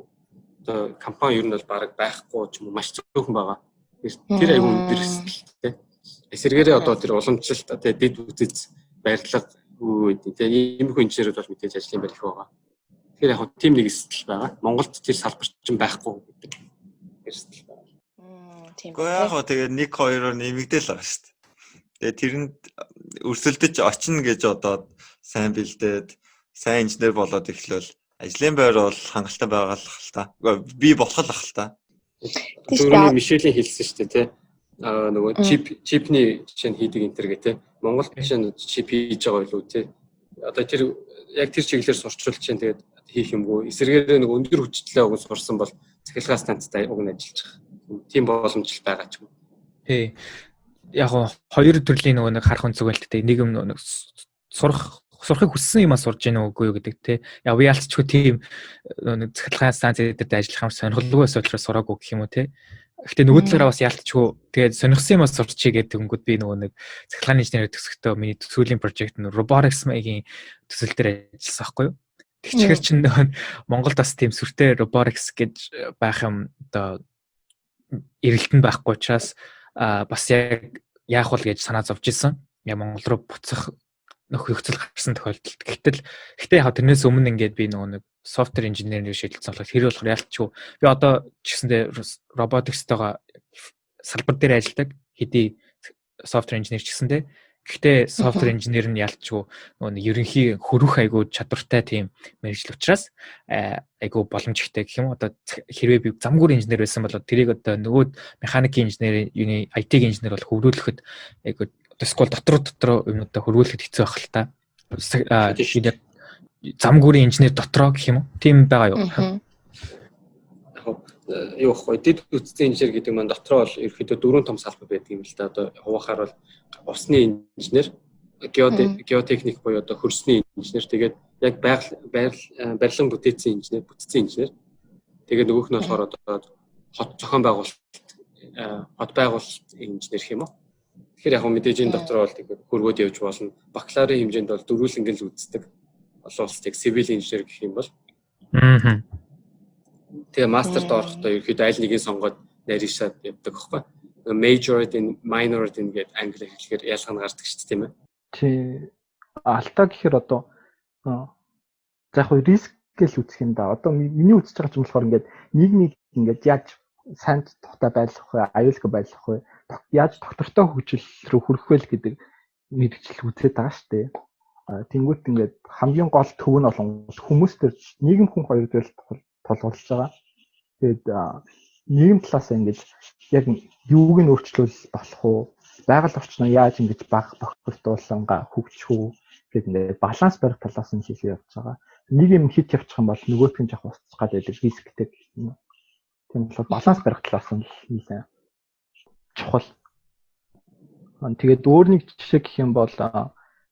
одоо компани ер нь бол бараг байхгүй ч юм уу маш цөөхөн байгаа. Тэр айгүй өндөр эрсдэлтэй. Эсвэргээрээ одоо тэр уламжлалт одоо дэд бүтэц барилга юу гэдэг те иймэрхүү инженерүүд бол мэдээж ажлын байр их байгаа. Тэгэхээр яг тийм нэг эрсдэл байгаа. Монголд тэр салбар чинь байхгүй гэдэг эрсдэл байгаа. Тийм. Гэхдээ яг хоо тэгээ 1 2-оор нэмэгдээл байгаа шүү дээ. Тэгээ тэрэнд өрсөлдөж очино гэж бодоод сайн бэлдээд сайн инженер болоод эхлэвэл ажлын байр бол хангалттай байгаа л хэл та. Би болох л ах л та. Түрүүний Мишелийн хэлсэн шүү дээ тий. Нөгөө чипний жишээ нь хийдэг энэ төр гэ тий. Монголд жишээ нь чип хийж байгаа байлуу тий. Одоо тэр яг тэр чиглэлээр сурчвал чинь тэгээд хийх юмгүй. Эсвэргээрээ нөгөө өндөр хүчтэй уг нь сурсан бол цахилгаан станцтай уг нь ажиллаж байгаа. Тийм боломж байгаа ч юм. Тий. Яг хоёр төрлийн нөгөө нэг харах өнцөг байлттай. Нэг юм нэг сурахыг хүссэн юмаа сурж гэнэ үгүй юу гэдэг те. Яг би ялцчгүй тийм нэг цахилгаан станц дээр ажиллах юм сонирхолгүй байсан учраас сураагүй гэх юм уу те. Гэхдээ нөгөө талаараа бас ялцчгүй тэгээд сонирхсан юмаа сурчий гэдэг өнгөд би нөгөө нэг цахилгааны инженер төгсөхдөө миний сүүлийн прожект нь robotics маягийн төсөл дээр ажилласан байхгүй юу. Тэгчихэр чинь нөгөө Монголд бас тийм сүртэй robotics гэж байх юм одоо эргэлтэн байхгүй учраас бас яг яах вэ гэж санаа зовж исэн. Яг Монгол руу буцах нөхцөл гарсан тохиолдолд. Гэхдээ яг тэрнээс өмнө ингээд би нөгөө нэг software engineer-ийг шийдэлцэн болохоор тэр болохоор ялцчгүй. Би одоо ч гэсэндээ robotics-тойгоо салбар дээр ажилладаг хэдий software engineer ч гэсэндээ. Гэхдээ software engineer нь ялцчгүй нөгөө нэг ерөнхий хөрөх айгуу чадвартай тийм мэргэжил учраас айгуу боломжтой гэх юм. Одоо хэрвээ би замгуур инженер байсан бол тэрийг одоо нөгөө механикийн инженер, юуны IT-ийн инженер бол хөрвүүлэхэд айгуу скол дотор юмнуудаа хөрвүүлэхэд хэцүү байх л та. Замгуурын инженер дотроо гэх юм уу? Тийм байгаа юу? Юу ихгүй дэд бүтцийн инженер гэдэг маань дотроо бол ерөөхдөө дөрвөн том салбар байдаг юм л да. Одоо хуваахаар бол усны инженер, геотехник буюу одоо хөрсний инженер, тэгээд яг байгаль барилгын бүтээцийн инженер, бүтцийн инженер. Тэгээд нөгөөх нь болохоор одоо хот зохион байгуулалт, хот байгуулалт инженер гэх юм уу? Тэгэхээр яг мэдээж энэ дотор бол тэгээд хөргөөд явж болно. Бакалаврын хэмжээнд бол дөрвөлнг л үздэг. Олон улсыг civil engineer гэх юм бол. Тэгээ мастерт орохдоо ерөөхдөө аль нэгийг сонгоод нарийшаад явдаг аахгүй. Major in minor in гэдэг англи хэлээр ялгаа нь гардаг шүү дээ, тийм ээ. Тий. Алдаа гэхээр одоо за яг риск гэж үзэх юм да. Одоо миний үзэж байгаа ч юм болохоор ингээд нийгмийг ингээд яаж сайн тухтай байлгах вэ, аюулгүй байлгах вэ, яаж доктортой хөгжил рүү хүрэх вэ гэдэг мэргэжил үзээд байгаа шүү дээ. Тэнгүүт ингээд хамгийн гол төв нь бол хүмүүс төр нийгэм хүн хоёр дээр тулгуурлаж байгаа. Тэгээд Нийгэм талаас ингэж яг юуг нь өөрчлөл болох уу? Байгаль орчноо яаж ингэж баг бохирдуулангаа хөгжих үү гэдэг ингээд баланс барих талаас нь хийлээ явж байгаа. Нэг юм хит явчих юм бол нөгөөх нь жоох устсах гал байдаг рисктэй гэх юм. Тийм болохоор баланс барих талаас нь нэлээд чухал. Тэгээд өөр нэг жишээ гэх юм бол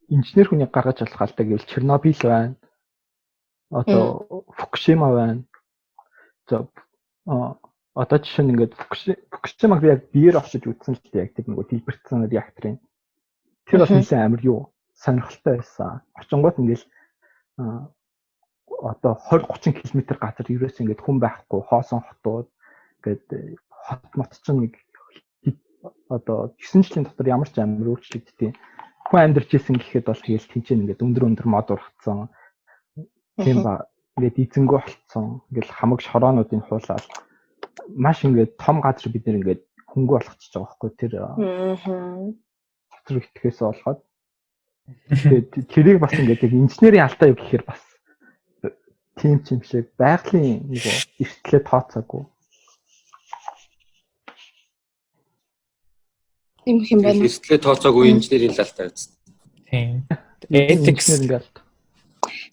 инженер хүний гаргаж болох алдаа гэвэл Чернобыль байна. Одоо Фукушима байна. За одоо жишээ нь ингээд Фукушимаг би яг биеэр очиж үзсэн л дээ, яг тэр нөгөө дэлбэрсэн реакторын. Тэр бас нэлээд амар юу сонирхолтой байсан. Очингууд ингээл одоо 20 30 км газар ерөөс ингээд хүн байхгүй, хоосон хотууд ингээд хот мот чинь нэг одоо 9 жилийн дотор ямар ч амар өөрчлөгддөг. Хүн амьдарч исэн гэхэд бол тэгэл тэнцэн ингээд өндөр өндөр мод ургацсан. Тийм ба ингээд эзэнгүү болцсон. Ингээд хамаг шороонуудыг хуулаад маш ингээд том газар бид нэр ингээд хөнгө болгочихж байгаа байхгүй тэр дотор итгэхээс болгоод. Тэгээд тэрийг бас ингээд яг инженерийн алдаа юу гэхээр бас тийм ч юм шиг байгалийн нэг эртлээ тооцоогүй. Тийм юм байна. Эртлээ тооцоогүй инженерийн алдаа үст. Тийм. Ethics ингээд.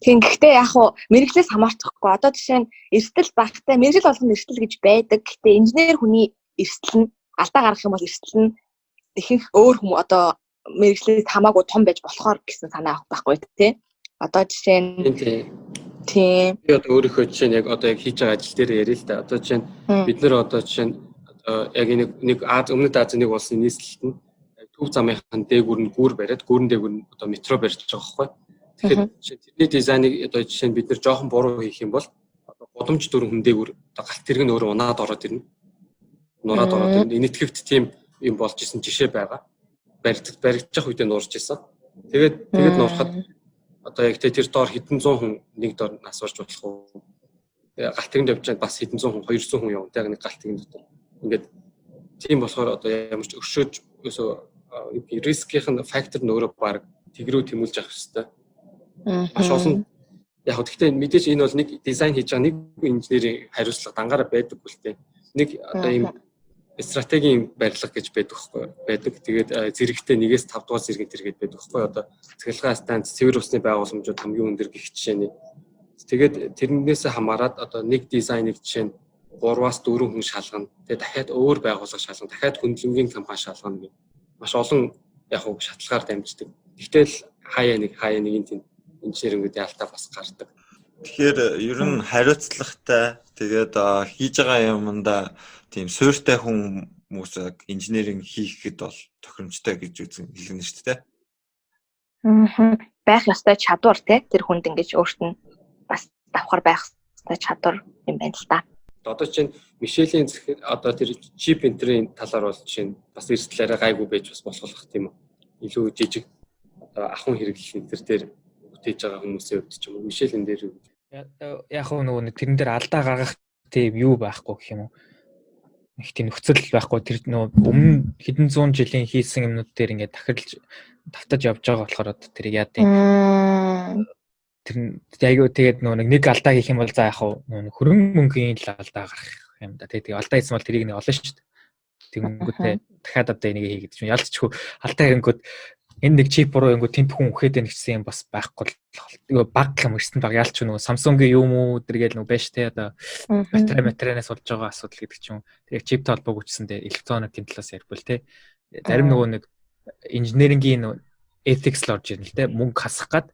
Тийм, гэхдээ яг хуу мэргэжлээс хамаарчихгүй. Одоо жишээ нь эрсдэл багтай мэргэжил болгоно эрсдэл гэж байдаг. Гэхдээ инженер хүний эрсдэл нь алдаа гаргах юм бол эрсдэл нь ихэнх өөр хүмүүс одоо мэргэжлээс хамаагүй том байж болохоор гэсэн санаа авах байхгүй тий. Одоо жишээ нь тийм. Би одоо өөрийнхөө жишээ нь яг одоо яг хийж байгаа ажил дээр яриа л да. Одоо жишээ нь бид нэр одоо жишээ нь одоо яг нэг Аз өмнөд Азийн нэг улсын нийслэлт нь төв замынхаа дээгүүр нь гүүр бариад гүүрэн дээгүүр нь одоо метро барьж байгаа байхгүй. Тэгэхээр жишээ нь тэрний дизайныг одоо жишээ нь бид нэр жоохон буруу хийх юм бол одоо гудамж дөрвөн хүн дээгүүр одоо галт тэрэг нь өөрөө унаад ороод ирнэ. Нураад ороод ирнэ. Энэтхэгт тийм юм болж исэн жишээ байгаа. Баригдчих үедээ нуурж исэн. Тэгээд нуурхад одоо яг тэр доор хэдэн зуун хүн нэг доор нас барж болох уу? Галт тэрэгт явж байгаад бас хэдэн зуун хүн 200 хүн явна. Яг нэг галт тэрэгэн дотор. Ингээд тийм болохоор одоо ямар ч өршөөж өсөө рискийнх нь фактор нь өөрөө баг тэгрүү тэмүүлж авах хэрэгтэй. Маш олон яг гэхдээ мэдээж энэ бол нэг дизайн хийж байгаа нэг инженерийн хариуцлага дангаараа байдаггүй л дээ. Нэг одоо ийм стратегийн барилга гэж байдаг хгүй байдаг. Тэгээд зэрэгтэй 1-ээс 5 дугаар зэрэг тэргээд байдаг хгүй. Одоо цахилгаан станц, цэвэр усны байгууламжууд хамгийн өндөр гих жишээний. Тэгээд тэрнээсээ хамаарат одоо нэг дизайныг жишээ нь 3-аас 4 хүн шалгана. Тэгээд дахиад өөр байгууллага шалгана. Дахиад хөндлөнгийн компани шалгана гэх. Маш олон яг уу шатлагаар дамждаг. Тэгтэл хаяа нэг тийм инженерингүүд ялтаа бас гардаг. Тэгэхээр ер нь хариуцлагатай тэгээд хийж байгаа юмдаа тийм суурьтай хүмүүс инженеринг хийхэд бол тохиромжтой гэж үзэн хэлнэ шүү дээ. Аа. Байх ёстой чадвар те тэр хүнд ингэж өөрт нь бас давхар байх ёстой чадвар юм байна л та. Одоо чинь Мишелийн одоо тэр чип энтрийн талаар бол жишээ нь бас эрсдлээрээ гайгүй байж бас болох тийм үү. Илүү жижиг одоо ахуйн хэрэглэл энэ төр бүтээж байгаа хүмүүсийн хувьд ч юм уу Мишель энэ дээр яг нөгөө нэг тэрэн дээр алдаа гаргах тийм юу байхгүй гэх юм уу. Их тийм нөхцөл байхгүй тэр нөгөө өмнө хэдэн зуун жилийн хийсэн юмнууд дээр ингээд тахилж тавтаж явж байгаа болохоор одоо тэрийг яа тийм тэр айгүй тэгээд нөгөө нэг алдаа хийх юм бол за яг нөгөө хөрөнгө мөнгөний л алдаа гарах юм да. Тэгээд алдаа хийсэн бол тэрийг нэг олно шүү дээ. Тэгэнгүүтээ дахиад одоо энийг хий гэдэг чинь ялцчихгүй алдаа хийнгүүт энэ нэг чип буруу ингүү тэнд хүн үхээд байна гэсэн юм бас байхгүй л баг юм эрсэн баг ялч нөгөө Samsung-ийн юм уу тэргээл нөгөө байж тээ одоо батарей материанаас болж байгаа асуудал гэдэг чинь тэр яг чиптэй холбоогүй ч гэсэн дээ электроникийн талаас ярихгүй л тээ зарим нөгөө нэг инженерингийн ethics л орж ирнэ л тээ мөнгө хасах гад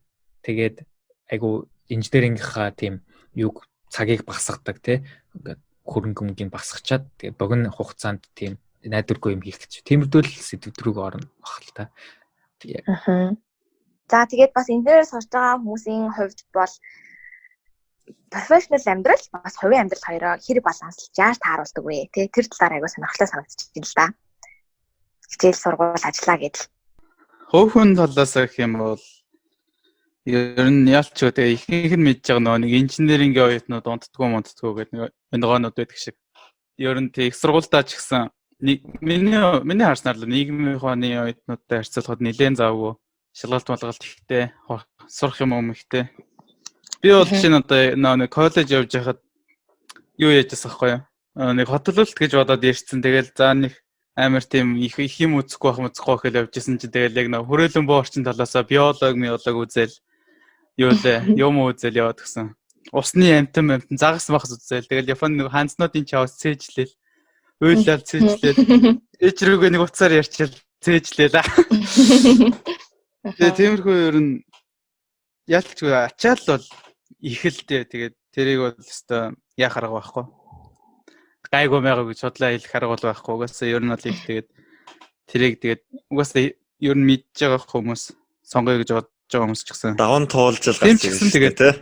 тэгээд айгу инженерингийнхаа тийм юг цагийг багасгадаг тээ ингээд хөрөнгө мөнгийг багасгачаад тэгээд богино хугацаанд тийм найдваргүй юм хийх гэж тиймэрдүүл сэдв рүү орно бах л та. За тэгээд бас инженерээр сурж байгаа хүмүүсийн хувьд бол профешнл амьдрал бас хувийн амьдрал хоёроо хэр баланслж яаж тааруулдаг вэ? Тэ тэр талаар айгуу сонирхолтой санагдчихэв л да. Хичээл сургууль ажиллаа гэдэл. Хувь хүн талаас гэх юм бол ер нь ялч үү тэгээ ихэнх нь мэдж байгаа нөгөө нэг инженерингийн оюутнууд унтдаггүй гэдэг нэг онгоонууд байдаг шиг. Ер нь тэг их сургуульдаа ч гэсэн миний харснаар л нийгмийн ухааны оюутнуудтай харьцуулахад нэлээд завгүй шалгалт малгалт ихтэй сурах юм ихтэй. Би бол жишээ нь одоо нэг коллеж явж байхад юу яаж байсан байхгүй юу? Нэг хотлолт гэж бодоод ирсэн. Тэгэл за нэг амар тийм их их юм үзэхгүй байх үзэхгүй байх гэж явж исэн чи тэгэл яг нэг хүрээлэн боо орчин талаасаа биолог, миолог үзэл юу лээ, юм үзэл яваад гисэн. Усны амтан амтан загас махас үзэл. Тэгэл Японы нэг ханцнуудын чавс цээжлээл. Уйлал цээжлээл. Ээж рүүгээ нэг утсаар ярьчаал цээжлээл. Тэгээ тиймэрхүү ер нь ялчгүй ачаал бол их л дээ. Тэгээд тэрийг бол өстой яах арга байхгүй. Гайгүй майгаа гэж судлаа хэлэх арга бол байхгүй. Угаасаа ер нь бол их тэгээд тэрийг тэгээд угаасаа ер нь мэдж байгаа хүмүүс сонгоё гэж бодож байгаа хүмүүс ч гэсэн даван туулж л гарч ирсэн тэгээд тий.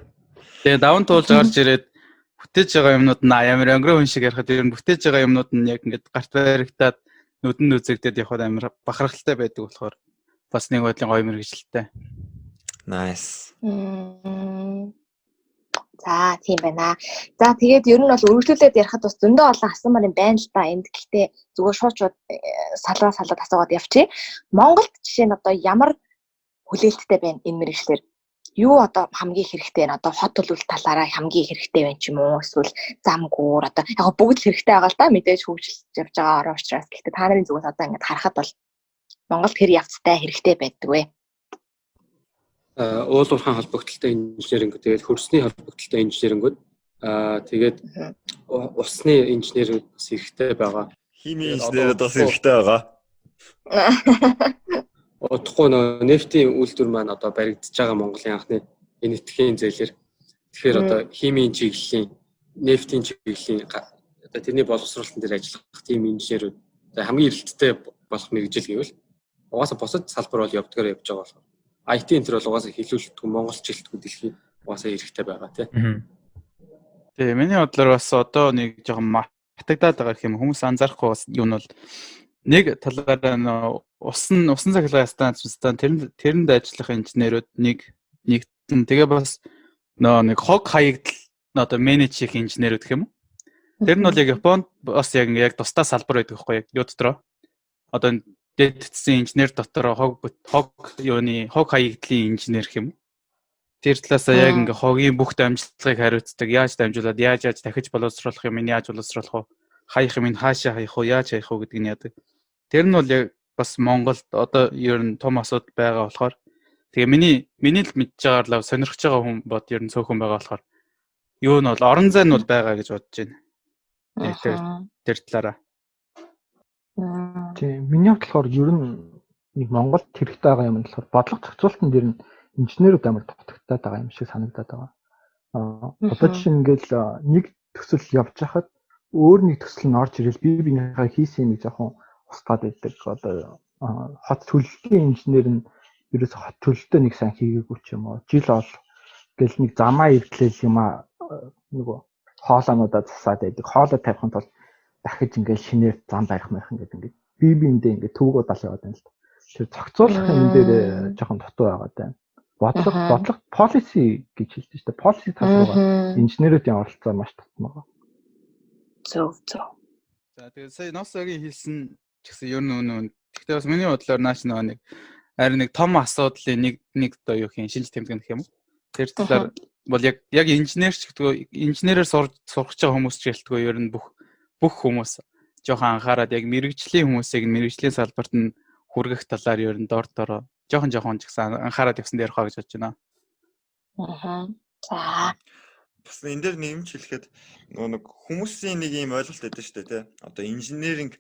Тэгээд даван туулж гарч ирээд бүтээж байгаа юмнууд нь амар өнгөрөө хүн шиг ярихад ер нь бүтээж байгаа юмнууд нь яг ингээд гарт баригдаад нүдэнд үзэгдээд явхад амар бахархалтай байдаг болохоор бас нэг бодлын гоё мэргэжилтэй. Nice. За тийм байна. За тэгээд ер нь бол үргэлжлүүлээд ярихад бас зөндөө олон асуумар юм байна л да энд. Гэхдээ зүгээр шууд шууд салаа салаад асуугаад явчих. Монголд жишээ нь одоо ямар хүлээлттэй байна энэ мэргэжлэр? Юу одоо хамгийн хэрэгтэй байна? Одоо хот төлөвлөлт талаараа хамгийн хэрэгтэй байна ч юм уу? Эсвэл зам гуур одоо яг бүгд л хэрэгтэй байгаа л да мэдээж хөгжилж явж байгаа орон учраас. Гэхдээ та нарын зүгээс одоо ингэж харахад бол Монголд хэр явцтай хэрэгтэй байдаг вэ? Уул уурхайн холбогдлолтой инженерингүүд, тэгээд хөрсний холбогдлолтой инженерингүүд, тэгээд усны инженерүүд бас хэрэгтэй байгаа. Химийн инженерүүд бас хэрэгтэй байгаа. Удахгүй нөө нефтийн үйлдвэр маань одоо баригдаж байгаа Монголын анхны энэтхийн зээлэр. Тэгэхээр одоо химийн чиглэлийн, нефтийн чиглэлийн одоо тэрний боловсруулалтын дээр ажиллах тийм инженерүүд хамгийн эрэлттэй болох мэргэжил гэвэл угаасаа бусад салбар бол явдгаар явж байгаа болохоор IT энэ төр бол угаасаа хилүүлэлтгүй монголч хэлтгүй дэлхий угаасаа хэрэгтэй байгаа тий. Тэгээ миний бодлоор бас одоо нэг жоохон мартагдаад байгаа гэх юм хүмүүс анзаарахгүй бас юу нь бол нэг талаараа нөө усан цахилгаан станц тэрэнд ажиллах инженерүүд нэг нэгтэн тэгээ бас нөө нэг хог хаягдал одоо менеж хийх инженерүүд гэх юм уу. Тэр нь бол яг Японд бас яг тусдаа салбар байдаг байхгүй яг юу дотроо. Одоо дэд бүтцийн инженер дотор хог юуны хог хаягдлын инженер гэх юм. Тэр талаасаа яг ингээ хогийн бүх дамжлагыг хариуцдаг. Яаж дамжуулаад яаж дахиж боловсруулах юм, яаж боловсруулах вэ? Хаях юм хаашаа хаях уу, яаж хаях уу гэдгийг нь яадаг. Тэр нь бол яг бас Монголд одоо ер нь том асуудал байгаа болохоор тэгээ миний л мэдж байгаагаар л сонирхож байгаа хүн бод ер нь цөөхөн байгаа болохоор юу нь бол орон зай нь бол байгаа гэж бодож байна. Тэр талаараа. Тийм, миний хувьд болохоор ер нь нэг Монголд хэрэгтэй байгаа юм нь болохоор бодлого зохицуулалтын дээр нь инженерүүд амар дутагдаад байгаа юм шиг санагдаад байгаа. Одоо жишээ нь ингээл нэг төсөл явж хахад өөр нэг төсөл нь орж ирэл бие биенийхээ хийсэн юмыг жоохон устгаад байдаг. Одоо хот төлөлтийн инженер нь ерөөсө хот төлөлтөө нэг сайн хийгээгүй ч юм уу. Жил ол гэл нэг замаа эвдлээл юм аа нөгөө хоолоонуудаа засаад байдаг. Хоолой тавихын тулд дахиж ингээл шинээр зам барих марих ингээд ингээд бие биендээ ингээд төвөгөө дал яваад байна л да. Тэр зохицуулах юм дээр жоохон дутуу байгаад байна. Бодлого policy гэж хэлдэг шүү дээ. Policy тал руугаа инженерүүдийн оролцоо маш татмаа. Зөв зөв. За тэгээд сая Носогийн хэлсэн ч гэсэн ер нь үнэн. Гэхдээ бас миний бодлоор нааш нөгөө нэг харин нэг том асуудлын нэг одоо юу гэх юм шинж тэмдэг гэх юм уу? Тэр талаар бол яг инженерч гэдгөө инженерээр сурах байгаа хүмүүс ч гэлтгөө ер нь бүх хүмүүс жоохон анхаарад яг мэрэгжлийн хүмүүсийг мэрэгжлийн салбарт нь хүргэх талаар ер нь дор дороо жоохон ч гэсэн анхаарад явсан дээр хаа гэж бодож байна. Аа. За. Бас энэ дээр нэмж хэлэхэд нөгөө нэг хүмүүсийн нэг юм ойлголт байдаг шүү дээ, тий. Одоо инженеринг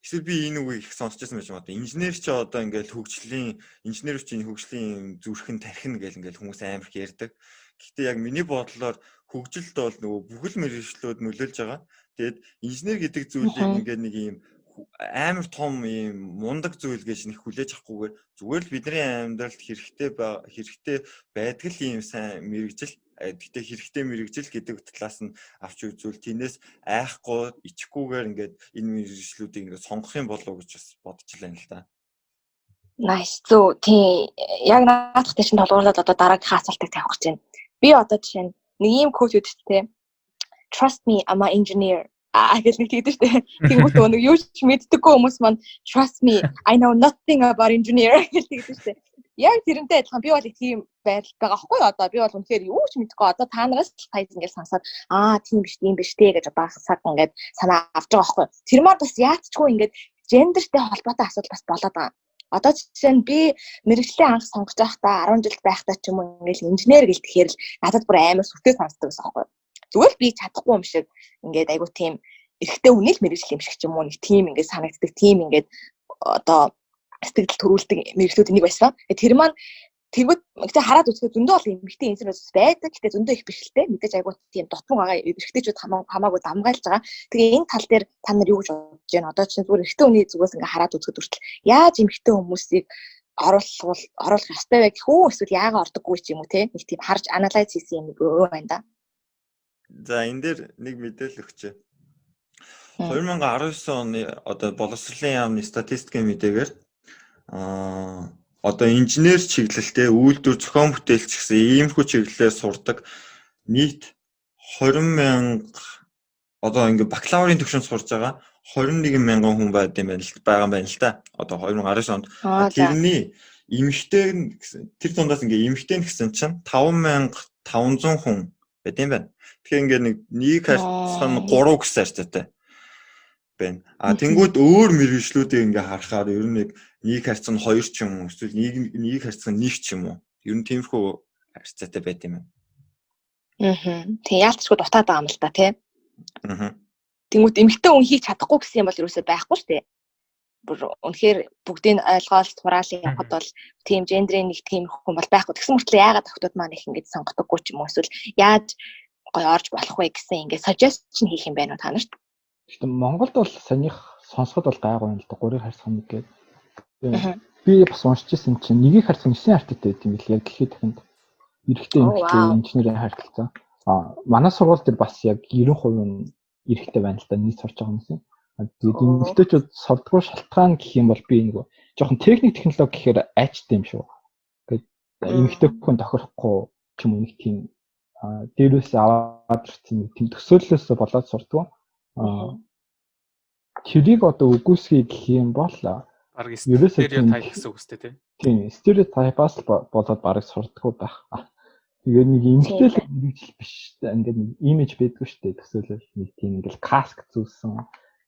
эсвэл би энэ үгийг их сонсч байсан байж магадгүй. Инженер чи одоо ингээл хөгжлийн инженер чинь хөгжлийн зүрхэн тархина гэл ингээл хүмүүс амар их ярьдаг. Гэхдээ яг миний бодлоор хөгжилд бол нөгөө бүхэл мэргэжлүүд нөлөөлж байгаа. Тэгээд инженер гэдэг зүйлийг ингээд нэг юм амар том юм мундаг зүйл гэж нэг хүлээж авахгүйгээр зүгээр л бидний амьдралд хэрэгтэй байдаг л юм сайн мэргэжил. Гэхдээ хэрэгтэй мэргэжил гэдэг талаас нь авч үзвэл тийнээс айхгүй ичихгүйгээр ингээд энэ мэргэжлүүдийг ингээд сонгох юм болов уу гэж бас бодож байна л да. Nice. Зөв. Тийм. Яг наадах чинь толгуурлаад одоо дараагийнхаа асуултыг тавих гэж байна. Би одоо жишээ нь нэг ийм код үүдтэй. Trust me, I'm an engineer. Гэж нэг тэгдэг шүү дээ. Тэнгүүт нөгөө юу ч мэддэггүй хүмүүс маань trust me, I know nothing about engineer гэж тэгдэг шүү дээ. Яг тэрнтэй адилхан би бол тийм байрал байгаа хгүй юу одоо би бол үнэхээр юу ч мэдэхгүй одоо та нараас л таяз ингээд сонсоод аа тийм биш тийм биш те гэж багсаг ингээд санаа авч байгаа хгүй. Тэр маань бас яатчгүй ингээд гендертэй холбоотой асуудал бас болоод байгаа. Одоо жишээ нь би мэргэжлээ анх сонгож байхдаа 10 жил байхдаа ч юм уу ингээл инженер гэлтэхээр л надад бүр амар сүртэй сонсдог байсан байхгүй. Зүгээр л би чадахгүй юм шиг ингээд айгу тийм эрэгтэй хүний л мэргэжил юм шиг ч юм уу нэг тийм ингээд санагддаг тийм ингээд одоо сэтгэл төрүүлдэг мэргэжлүүд нэг байсан. Тэр маань тэгвэл гэтээ хараад үзэхэд зөндөө бол эмэгтэй инженер бас байдаг. Гэтээ зөндөө их биш л те. Мэдээж айгу тийм дутмаг байгаа эрэгтэйчүүд хамаагүй дамгайлж байгаа. Тэгээ энэ тал дээр та нар юу гэж бодож байна? Одоо чинь зүгээр эрэгтэй хүний зүгээс ингээ хараад үзэхэд хүртэл яаж эмэгтэй хүмүүсийг оруулах ёстой вэ гэх үү? Эсвэл яагаад ордоггүй ч юм уу те? Нэг тийм харж анализ хийсэн юм юу байна да. За энэ дээр нэг мэдээлэл өгчээ. 2019 оны одоо боловсролын яамны статистикийн мэдээгээр одоо инженер чиглэлтэй үйлдвэр зохион бүтээлч гэсэн иймэрхүү чиглэлээр сурдаг нийт 20 мянга одоо ингээ бакалаврын түвшинд сурж байгаа 21 мянган хүн байд юм байна л байгаа юм байна л да. Одоо 2019 онд тэрний эмэгтэй нь гэсэн тэр дундаас ингээ эмэгтэй нь гэсэн чинь 5500 хүн байд юм байна. Тэгэхээр ингээ нэг харьцах нь 3 гэсэн харьцаатай байна. А тэнгууд өөр мэргэжлүүдийг ингээ харахаар ер нь нэг харьцах нь 2 ч юм уу эсвэл нэг харьцах нь 1 ч юм уу. Ер нь тиймэрхүү харьцаатай байд юм байна. Тийм яалтчгүй дутаад байгаа юм л да тий. Тэнгүүт эмэгтэй хүн хийж чадахгүй гэсэн юм бол ерөөсөө байхгүй шүү дээ. Бүр үнэхээр бүгдийг ойлгоол сураал явахад бол тийм гендрийн нэг тийм хүн бол байхгүй. Тэгсэн мөртлөө яагаад охтууд маань их ингэж сонгодоггүй ч юм уу эсвэл яаж гоё орж болох вэ гэсэн ингээд suggestion хийх юм байна уу та нарт? Гэхдээ Монголд бол саяных сонсоход бол гайгүй юм л да. 3-ыг харьцах нэг гээд. Би бас уншиж ирсэн чинь нэгийг харьцах 9 харьцаатай байт юм бил яг дэлхийд дахинд эрэгтэй эмэгтэй инженерийн харилцаа. Манай сургууль дээр бас яг 90% нь эрэгтэй байна л да нийт сурч байгаа хүмүүс. Тэгээд эмэгтэйчүүд сурдгуу шалтгаан гэх юм бол би нөгөө жоохон техник технологи гэхээр айчтай юм шүү. Ингээд эмэгтэй хүн тохирохгүй ч юм уу нэг тийм дээрээс аваад ирсэн нэг тийм төсөөллөөсөө болоод сурдгуу. Тэрийг одоо үгүйсгэе гэх юм бол бараг стереотип гэсэн үг үстэй тий. Тийм, стереотипаас болоод бараг сурдаггүй байх. Тэгээ нэг эмэгтэй л мэргэжил биш шүү дээ. Ингээд нэг имиж байдгүй шүү дээ. Төсөөлөл нэг тийм ингээд каск зүүсэн,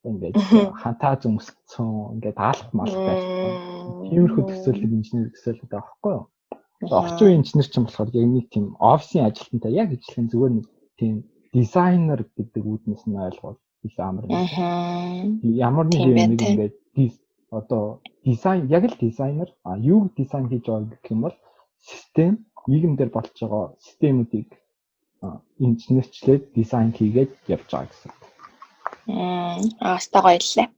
ингээд хантаа зүмсгцэн, ингээд аалах малах байсан. Тиймэрхүү төсөөлөл инженер төсөөлөл байгаа байхгүй юу? Орчин үеийн инженер ч юм болохоор яг нэг тийм офисын ажилтнтай яг ижилхэн зүгээр нэг тийм дизайнер гэдэг үүднээс нь ойлгуул илүү амар юм. Ямар нэг юм ингээд одоо дизайн яг л дизайнер юу дизайн хийж байгаа гэх юм бол систем нийгэмдэр болж байгаа системүүдийг инженерчлээд дизайн хийгээд явж байгаа гэсэн. Аста гоё лээ.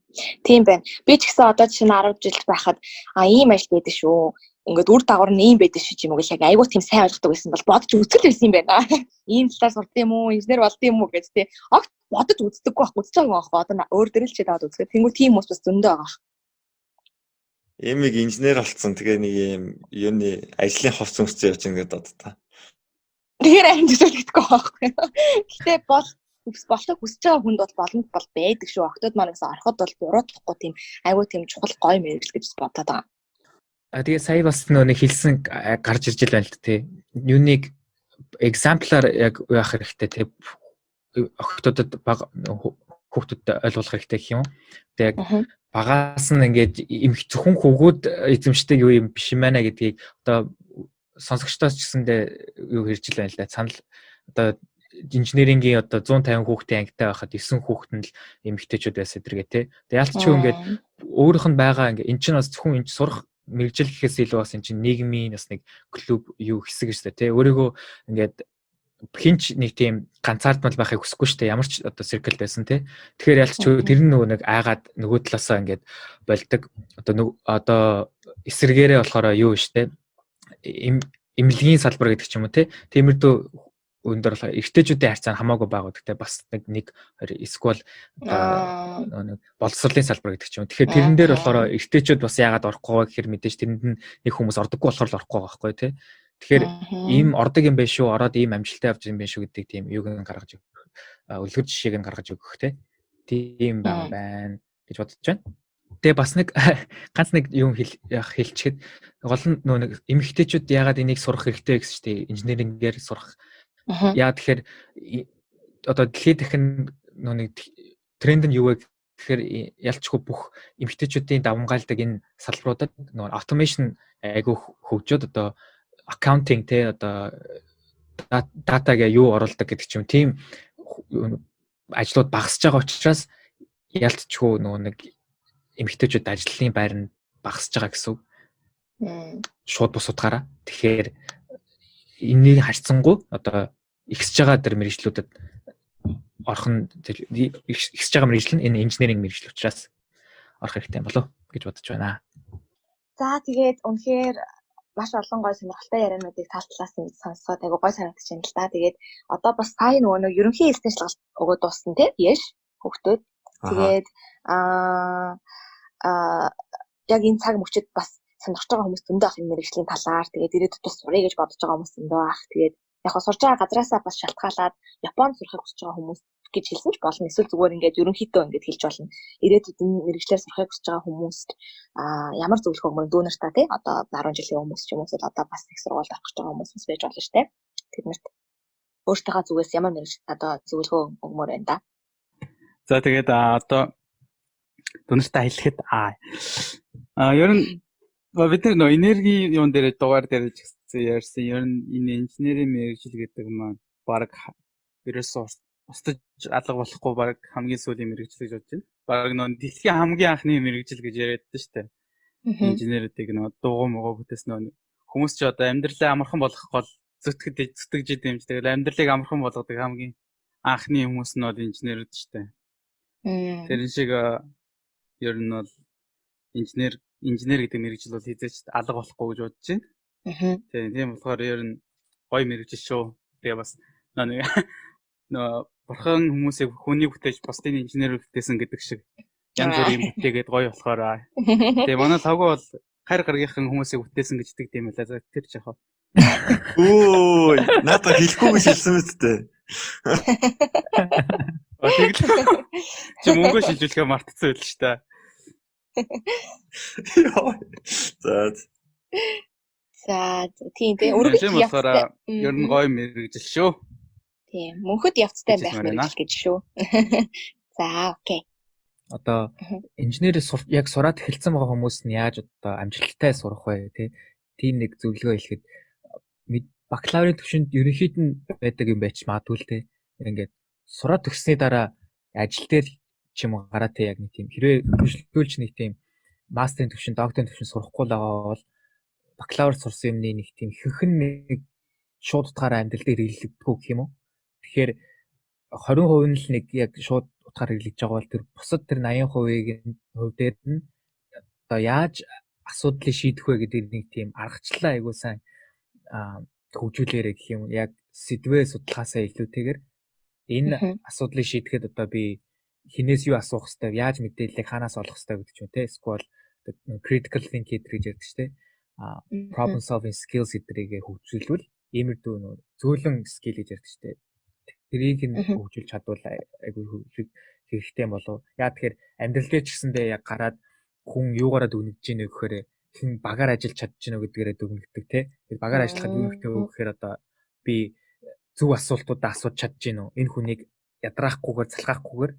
Тийм байна. Би ч гэсэн одоо жишээ нь 10 жил байхад ийм ажил байдаг шүү. Ингээд үр дагавар нь ийм байдаг шүү юм уу гэх яг айгүй тийм сайн ойлгодог байсан бол бодож үзэл байсан юм байна. Ийм талаар сурд юм уу, инженер болд юм уу гэж тий. Огт бодож үздэггүй байхгүй, үзэж байгаа байхгүй. Одоо өөр дээр л чид аваад үзгээ. Тэнгүү тийм хүмүүс бас зөндөө байгаа. Эмиг инженер болцсон. Тэгээ нэг юм юуны ажлын хувц өмссөн явж ингээд одоо та. Тэгэхээр харин төсөөлөгдөхгүй байхгүй. Гэтэ бол болохыг хүсэж байгаа хүнд бол боломж бол байдаг шүү. Октод маань гэсэн ороход бол буруутгахгүй тийм айгүй тийм чухал гоё мэрэгжил гэж бодоод байгаа. А тэгээ сая бас нөө нэг хэлсэн гарч ирж байна л да тий. Юуныг экзамплаар яг яах хэрэгтэй тий. Октодод баг хүүхдүүдэд ойлгуулах хэрэгтэй гэх юм уу. Тэгээ яг багаас нь ингээд зөвхөн хүүгүүд эзэмшдэг юу юм биш юм байна гэдгийг одоо сонсогчдоос ч гэсэндээ юу хэрж л байна л да. Санал одоо инженерингийн одоо 150 хүүхдийн ангитай байхад 9 хүүхэд нь л эмэгтэйчүүд байсан зэрэгэ тий. Тэгээ ялцч юу ингээд өөрийнх нь байгаа ингээд эн чинь бас зөвхөн энэ сурах мэрэгжил гэхээс илүү бас эн чинь нийгмийн бас нэг клуб юу хэсэг шүү дээ тий. Өөрийгөө ингээд хинч нэг тийм ганцаардмал байхыг хүсэхгүй шүү дээ. Ямар ч одоо circle байсан тий. Тэгэхээр ялч тэр нь нөгөө нэг айгаад нөгөө талаасаа ингээд болдог. Одоо эсэргээрээ болохоор юу шүү дээ. Эмнэлгийн салбар гэдэг ч юм уу тий. Тиймэрдүү өндөр болохоор эрэгтэйчүүдийн харьцаа нь хамаагүй бага. Гэхдээ бас нэг хоёр эсвэл нэг боловсролын салбар гэдэг ч юм. Тэгэхээр тэрэн дээр болохоор эрэгтэйчүүд бас яагаад орохгүй вэ гэхээр мэдээж тэрэнд нь нэг хүмүүс ордоггүй болохоор л орохгүй байгаа байхгүй тий. Тэгэхээр ийм ордог юм байна шүү, ороод ийм амжилттай авч юм байна шүү гэдэг тийм юуг нь гаргаж өгөх, үлгэр жишээг нь гаргаж өгөх тий. Тийм байгаа байна гэж бодож байна. Тэгээ бас нэг ганц нэг юм хэлчихэд гол нь нөө нэг эмэгтэйчүүд яагаад энийг сурах хэрэгтэй гэсэн чинь дээ инженерингээр сурах. Яа тэгэхээр одоо дэлхийд дахин нөө нэг тренд нь юу вэ гэхээр ялчгүй бүх эмэгтэйчүүдийн давамгайлдаг энэ салбаруудад нөгөө automation айгүй хөгжөөд одоо accounting те одоо датагаа юу оруулдаг гэдэг ч юм тийм ажлууд багасж байгаа учраас ялцчгүй нөгөө нэг эмэгтэйчүүд ажлын байр нь багасж байгаа гэсэн үг. Шууд бус утгаараа. Тэгэхээр энэнийг харьцангуй одоо ихсэж байгаа тэр мэргэжлүүдэд орох нь ихсэж байгаа мэргэжил нь энэ инженеринг мэргэжил учраас орох хэрэгтэй болов гэж бодож байна. За тэгээд үнэхээр маш олон гой сонирхолтой яриануудыг тал талаас нь сонсоход айгу гой санагдаж байна л да. Тэгээд одоо бас сая нөгөө нэг ерөнхий хэлтийн шалгалт өгөөд дууссан тий. Яш хүүхдүүд. Тэгээд аа яг энэ цаг мөчид бас сонирхож байгаа хүмүүс зөндөө ах юм мэргэжлийн талаар тэгээд ирээдүйд бас суръя гэж бодож байгаа хүмүүс зөндөө ах. Тэгээд яг хаа сурж байгаа газраасаа бас шалтгаалаад Японд сурахыг хүсэж байгаа хүмүүс гэж хэлсэн ч болно. Эсвэл зүгээр ингээд ерөнхийдөө ингээд хэлж болно. Ирээдүйд энэ мэргэжлээр сурахыг хүсэж байгаа хүмүүст ямар зөвлөгөө өгмөр дүү нартай тий одоо 10 жилийн хүмүүс ч юм уу эсвэл одоо бас их сургуульд орох гэж байгаа хүмүүс бас байж болно шүү дээ. Тэд нарт өөртөөхөө зүгээс ямар мэрэгж одоо зөвлөгөө өгмөр байна да. За тэгээд одоо дүү нартай хэлэхэд ер нь бид нар нөө энергийн юун дээр дугаар дээр ч гэсэн ярьсан. Ер нь энэ инженерийн мэргэжил гэдэг маань баг ерөөсөө устж алга болохгүй баг хамгийн сүүлийн мэргэжил гэж бодож байна. Баг нөө дэлхийн хамгийн анхны мэргэжил гэж яриад шүү дээ. Инженерүүдийг нөө дуугу муугу бүтээс нөө хүмүүс ч одоо амьдралаа амархан болгох гол зүтгэж зүтгэж идэм ч тэгэл амьдралыг амархан болгодог хамгийн анхны хүмүүс нь бол инженерүүд шүү дээ. Тэр шиг ер нь бол инженер гэдэг мэргэжил бол хэзээ ч алга болохгүй гэж бодож байна. Тийм болохоор ер нь гоё мэргэжил шүү. Тэгээ бас нэг нөө бурхан хүмүүсийг хүний бүтээж бусдын инженер бүтээсэн гэдэг шиг янз бүрийн бүтээгээд гоё болохоор. Тэгээ манай лого бол хайр гаргийнхан хүмүүсийг бүтээсэн гэж итгэдэг юм байна. Тэр ч яхаа. Өө надад хэлэхгүй гэж хэлсэн мэт дээ. Тэгэл чи мөнгө шилжүүлэхээ мартцсан байл л та. За. За тийм тий өргөж явцтай. Ер нь гоё мэргэжил шүү. Тийм мөнхөд явцтай байх мэргэжил гэж шүү. За окей. Одоо инженер яг сураад эхэлсэн байгаа хүмүүс нь яаж одоо амжилттай сурах вэ тий? Тийм нэг зөвлөгөө хэлэхэд бакалаврын түвшинд ерөнхийд нь байдаг юм байж магадгүй л тий. Ингээд сураад төгссөний дараа ажил дээр ч юм уу гараа тий яг нэг тийм хэрвээ хөгжүүлж нэг тийм мастерын түвшин, докторын түвшин сурахгүй л байгаа бол бакалавр сурсан юмны нэг тийм ихэнх нь нэг шууд утгаараа амьдрал дээр хэрэглэгдэх гэх юм уу. Тэгэхээр 20% нь л нэг яг шууд утгаар хэрэглэж байгаа бол тэр бусад тэр 80%-ийг хувь дээр нь одоо яаж асуудлыг шийдэх вэ гэдэг нэг тийм аргачлалаа айгуу сайн хөгжүүлээрэй гэх юм. Яг сэдвээ судлахаасаа илүүтэйгээр энэ асуудлыг шийдэхэд одоо би хинээс юу асуух хэвтэй, яаж мэдээллийг хаанаас олох хэвтэй гэдэг ч юм те. Эсвэл critical thinking гэж ярьдаг ч те. Problem solving skills гэдгийг хөгжүүлвэл иймэрдүү нөө зөөлөн skill гэж ярьдаг ч те. Тэрийг нь хөгжүүлж чадвал айгүй хэрэгтэй юм болов. Яа тэгэхээр амьдрал дээр ч гэсэндээ яг гараад хүн юугаараа дүгнэж гинэ гэхээр хэн багаар ажиллаж чадж гинэ гэдгээрээ дүгнэгдэг те. Тэр багаар ажиллахад юу хэрэгтэй вэ гэхээр одоо би зөв асуултуудаа асууж чадж гинэ үү? Энэ хүнийг ядраахгүйгээр залхаахгүйгээр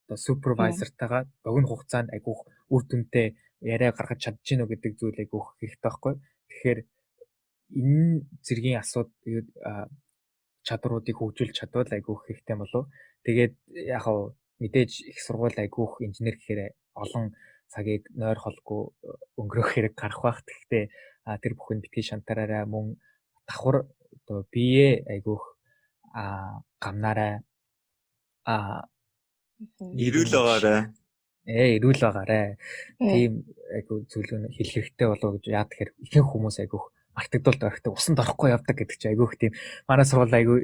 одоо супервайзартайгаа богино хугацаанд айгүйх үр дүнтэй яриа гаргаж чадж гинэ үү гэдэг зүйл айгүйх хэрэгтэй байхгүй. Тэгэхээр энэ зэргийн асуудал чадруудыг хөгжүүлж чадвал айгүйх хэрэгтэй болов. Тэгээд яг хав мэдээж их сургууль айгүйх инженер гэхээр олон цагийг нойр холгүй өнгөрөөх хэрэг гарах байх. Тэгэхдээ тэр бүхэн битгий шантараарай мөн давхар одоо бие айгүйх гамнаарай эрүүл байгаарай. Эрүүл байгаарай. Тийм айгу зүйлүүд хэлэх хэрэгтэй болов гэж яа тэгэхээр ихэнх хүмүүс айгүйх мартагдуулд орхидог, усанд орохгүй явдаг гэдэг чинь айгүйх тийм манай сургууль айгу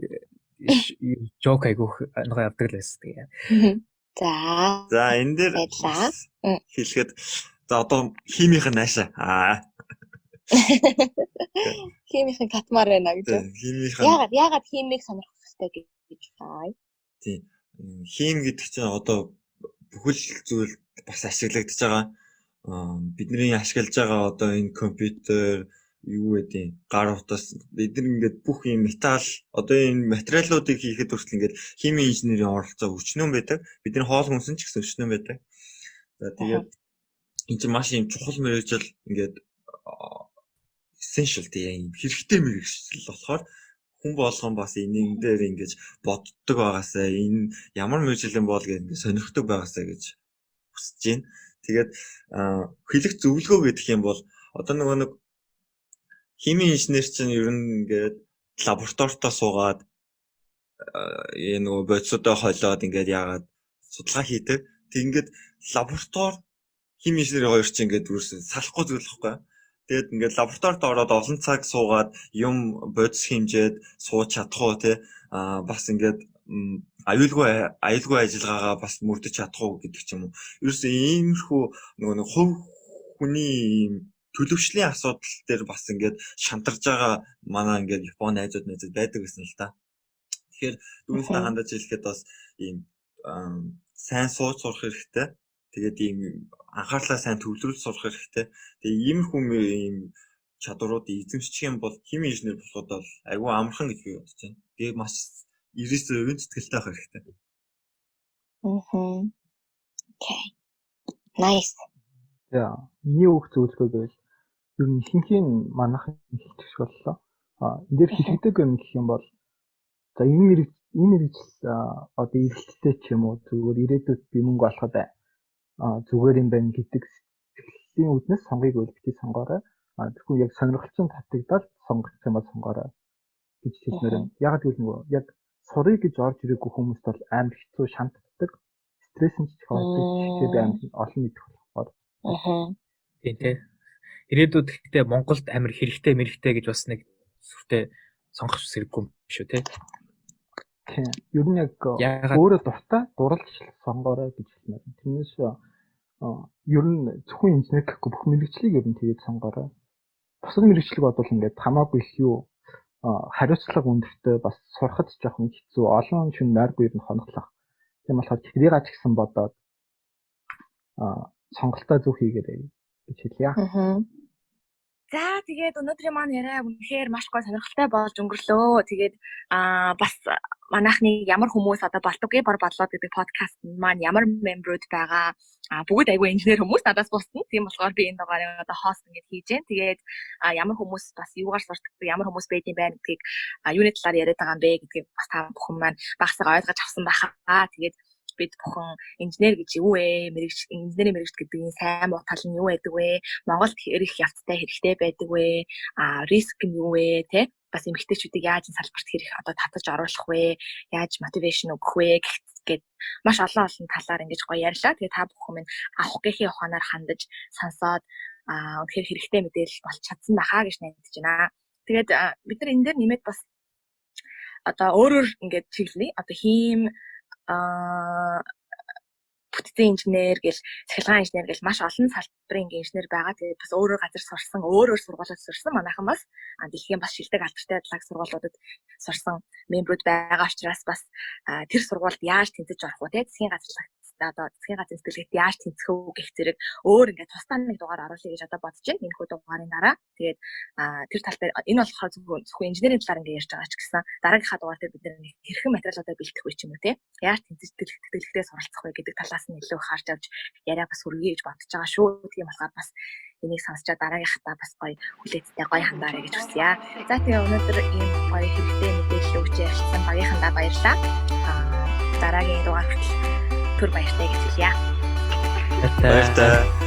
жок айгүйх ногоо явдаг л байсан. Тэгээ. За. За энэ дээр хэлэхэд за одоо химийнх нь наашаа. Химийнх нь татмаар байна гэж. Химийнх нь яагаад химийг сонирхох хэрэгтэй гэж хаа. Тийм. Хим гэдэг чинь одоо бүхэл зүйл бас ашиглагдаж байгаа. Бидний ашиглаж байгаа одоо энэ компьютер юу гэдэг гар утас бид нар ингээд бүх юм металл одоо энэ материалуудыг хийхэд хүртэл ингээд химийн инженерийн оролцоо өчнөн байдаг. Бидний хоол хүнсэн ч гэсэн өчнөн байдаг. За тэгээд энэ чинь маш юм чухал мэргэжил ингээд essential тийм хэрэгтэй мэргэжил болохоор хүн болгон бас энэ дээр ингэж боддог байгаасай, энэ ямар мэргэжил юм бол гэж ингээд сонирхдаг байгаасай гэж хүсэж байна. Тэгээд хэлэх зөвлөгөө гэдэг юм бол одоо нөгөө нэг химийн инженер чинь ер нь ингээд лабораторитой суугаад энэ нөгөө бодисуудаа холиод ингээд яагаад судалгаа хийдэг. Тэг ингээд лаборатори химийн инженерийн хоёр чинь ингээд юусэн салахгүй зүйл байхгүй. Тэгээд ингээд лабораторид ороод олон цаг суугаад юм бодис хэмжээд сууж чадах уу те, бас ингээд аюулгүй ажиллагаагаа бас мөрдөж чадах уу гэдэг ч юм уу. Ерөөсөө иймэрхүү нөгөө нэг хувь хүний ийм төлөвшлийн асуудал дээр бас ингээд шантарж байгаа манай ингээд Японы найзууд байдаг гэсэн л та. Тэгэхээр дүүнээсээ хандаж хэлэхэд бас ийм сайн сууж сурах хэрэгтэй. Тэгээд ийм анхаарлаа сайн төвлөрүүлж сурах хэрэгтэй. Тэгээд иймэрхүү ийм чадваруудыг эзэмшчих юм бол химийн инженер болоход бол айгүй амархан гэж би бодож байна. Тэгээд маш 99% сэтгэлтэй байх хэрэгтэй. Okay. Nice. За, миний өгөх зөвлөгөө гэвэл ер нь ихэнх нь манайхан хэлчих боллоо. Энэ дээр хэлэгдэг юм гэх юм бол за энэ мэргэжил одоо эрэлттэй ч юм уу зүгээр ирээдүйд би мөнгө олоход зүгээр юм байна гэдэг сэтгэлийн үднэс сонгоёг бол бити сонгоорой. Зөвхөн яг сонирхолтой татагдаад сонгох юм бол сонгоорой гэж хэлмээр байна. Яг гэвэл нөгөө яг сурыг гэж орж ирээгүй хүмүүст бол амар хэцүү шантдаг. Стресс нь ч их ордог. Тэгэхээр би амар олон мэдэх болохоор. Тийм тий. Ирээдүйд гэхдээ Монголд амар хэрэгтэй мэрэгтэй гэж бас нэг сүртэй сонгох хэрэггүй юм шүү тий. Тийм. Ер нь яг өөрөө дуртай дурлж сонгоорой гэж хэлмээр. Тэрнээс ер нь зөвхөн инженер гэхгүй бүх мэргэжлийг ер нь тэгээд сонгоорой. Бусад мэргэжлийг бодвол ингээд хамаагүй их юу хариуцлага өндөртэй бас сурахад жоохон хэцүү, олон шин найргүй ер нь хоноглох. Тийм болохоор тэрийг ч гэсэн бодоод сонголтоо зөв хийгээрэй гэж хэлье. За тэгээд өнөөдрийн маань яриа үнэхээр маш гоё сонирхолтой болж өнгөрлөө. Тэгээд бас манайхны ямар хүмүүс одоо Болтугийн бор бодлоод гэдэг подкаст маань ямар member-ууд байгаа, бүгд айгүй инженер хүмүүс надаас бусна. Тийм болохоор би энэ дугаарыг одоо хост ингэж хийж гэн. Тэгээд ямар хүмүүс бас юугаар сурдаг, ямар хүмүүс байд юм байна гэдгийг, юуны талаар яриад байгаа юм бэ гэдгийг бас та бүхэн маань багасаа ойлгож авсан байхаа. Тэгээд бид бүхэн инженер гэж юу вэ? Инженерийн мэргэжил гэдэг нь сайн муу тал нь юу байдаг вэ? Монголд хэрэг явцтай хэрэгтэй байдаг вэ? Риск нь юу вэ? Тэ? Бас эмэгтэйчүүдийг яаж салбарт хэрэг одоо татаж оруулах вэ? Яаж мотивашн өгөх вэ гэд маш олон талаар ингэж гоё ярьлаа. Тэгээ та бүхэн минь авах гэхийн ухаанаар хандаж сонсоод үнэхээр хэрэгтэй мэдээлэл болж чадсан байхаа гэж найдаж байна. Тэгээд бид нар энэ дээр нэмээд бас одоо өөрөөр ингэж чиглэнэ. Одоо хийм бүтцийн инженер гэл, цахилгаан инженер гэл маш олон салбарын инженер байгаа. Тэгээд бас өөрөөр газар сурсан, өөрөөр сургуулиуд сурсан манайхан бас дэлхийн бас шилдэг алдартай лаг сургуулиудад сурсан мембрүүд байгаа учраас бас тэр сургуульд яаж тэнцэж орох вэ? Засгийн газар одоо засгийн газрын сэтгэлгээт яаж тэнцэх үү гэх зэрэг өөр ингээд тусдаа нэг дугаар оруулъя гэж одоо бодож байна. Энэ хүү дугаарын дараа. Тэгээд тэр тал дээр энэ болохоор зөвхөн инженерийн талаар ингээд ярьж байгаа ч гэсэн дараагийнхаа дугаар дээр бид нэг хэрхэн материалуудаа бэлтгэх вэ ч юм уу те. Яаж тэнцэж тэтгэлэгтээ суралцах вэ гэдэг талаас нь илүү харж авч яриа бас хүргэе гэж бодож байгаа шүү. Тийм болохоор бас энийг сонсчоо дараагийнхаа бас гоё хүлээцтэй гоё хандаарай гэж хүсье. За тэгээ өнөөдөр ийм гоё хэрэгтэй мэдээлэл өгч ярилцсан багийнхандаа баярлалаа. Дараагийн дугаар хүртэл түр баяртай гэж хэлье. Баяртай.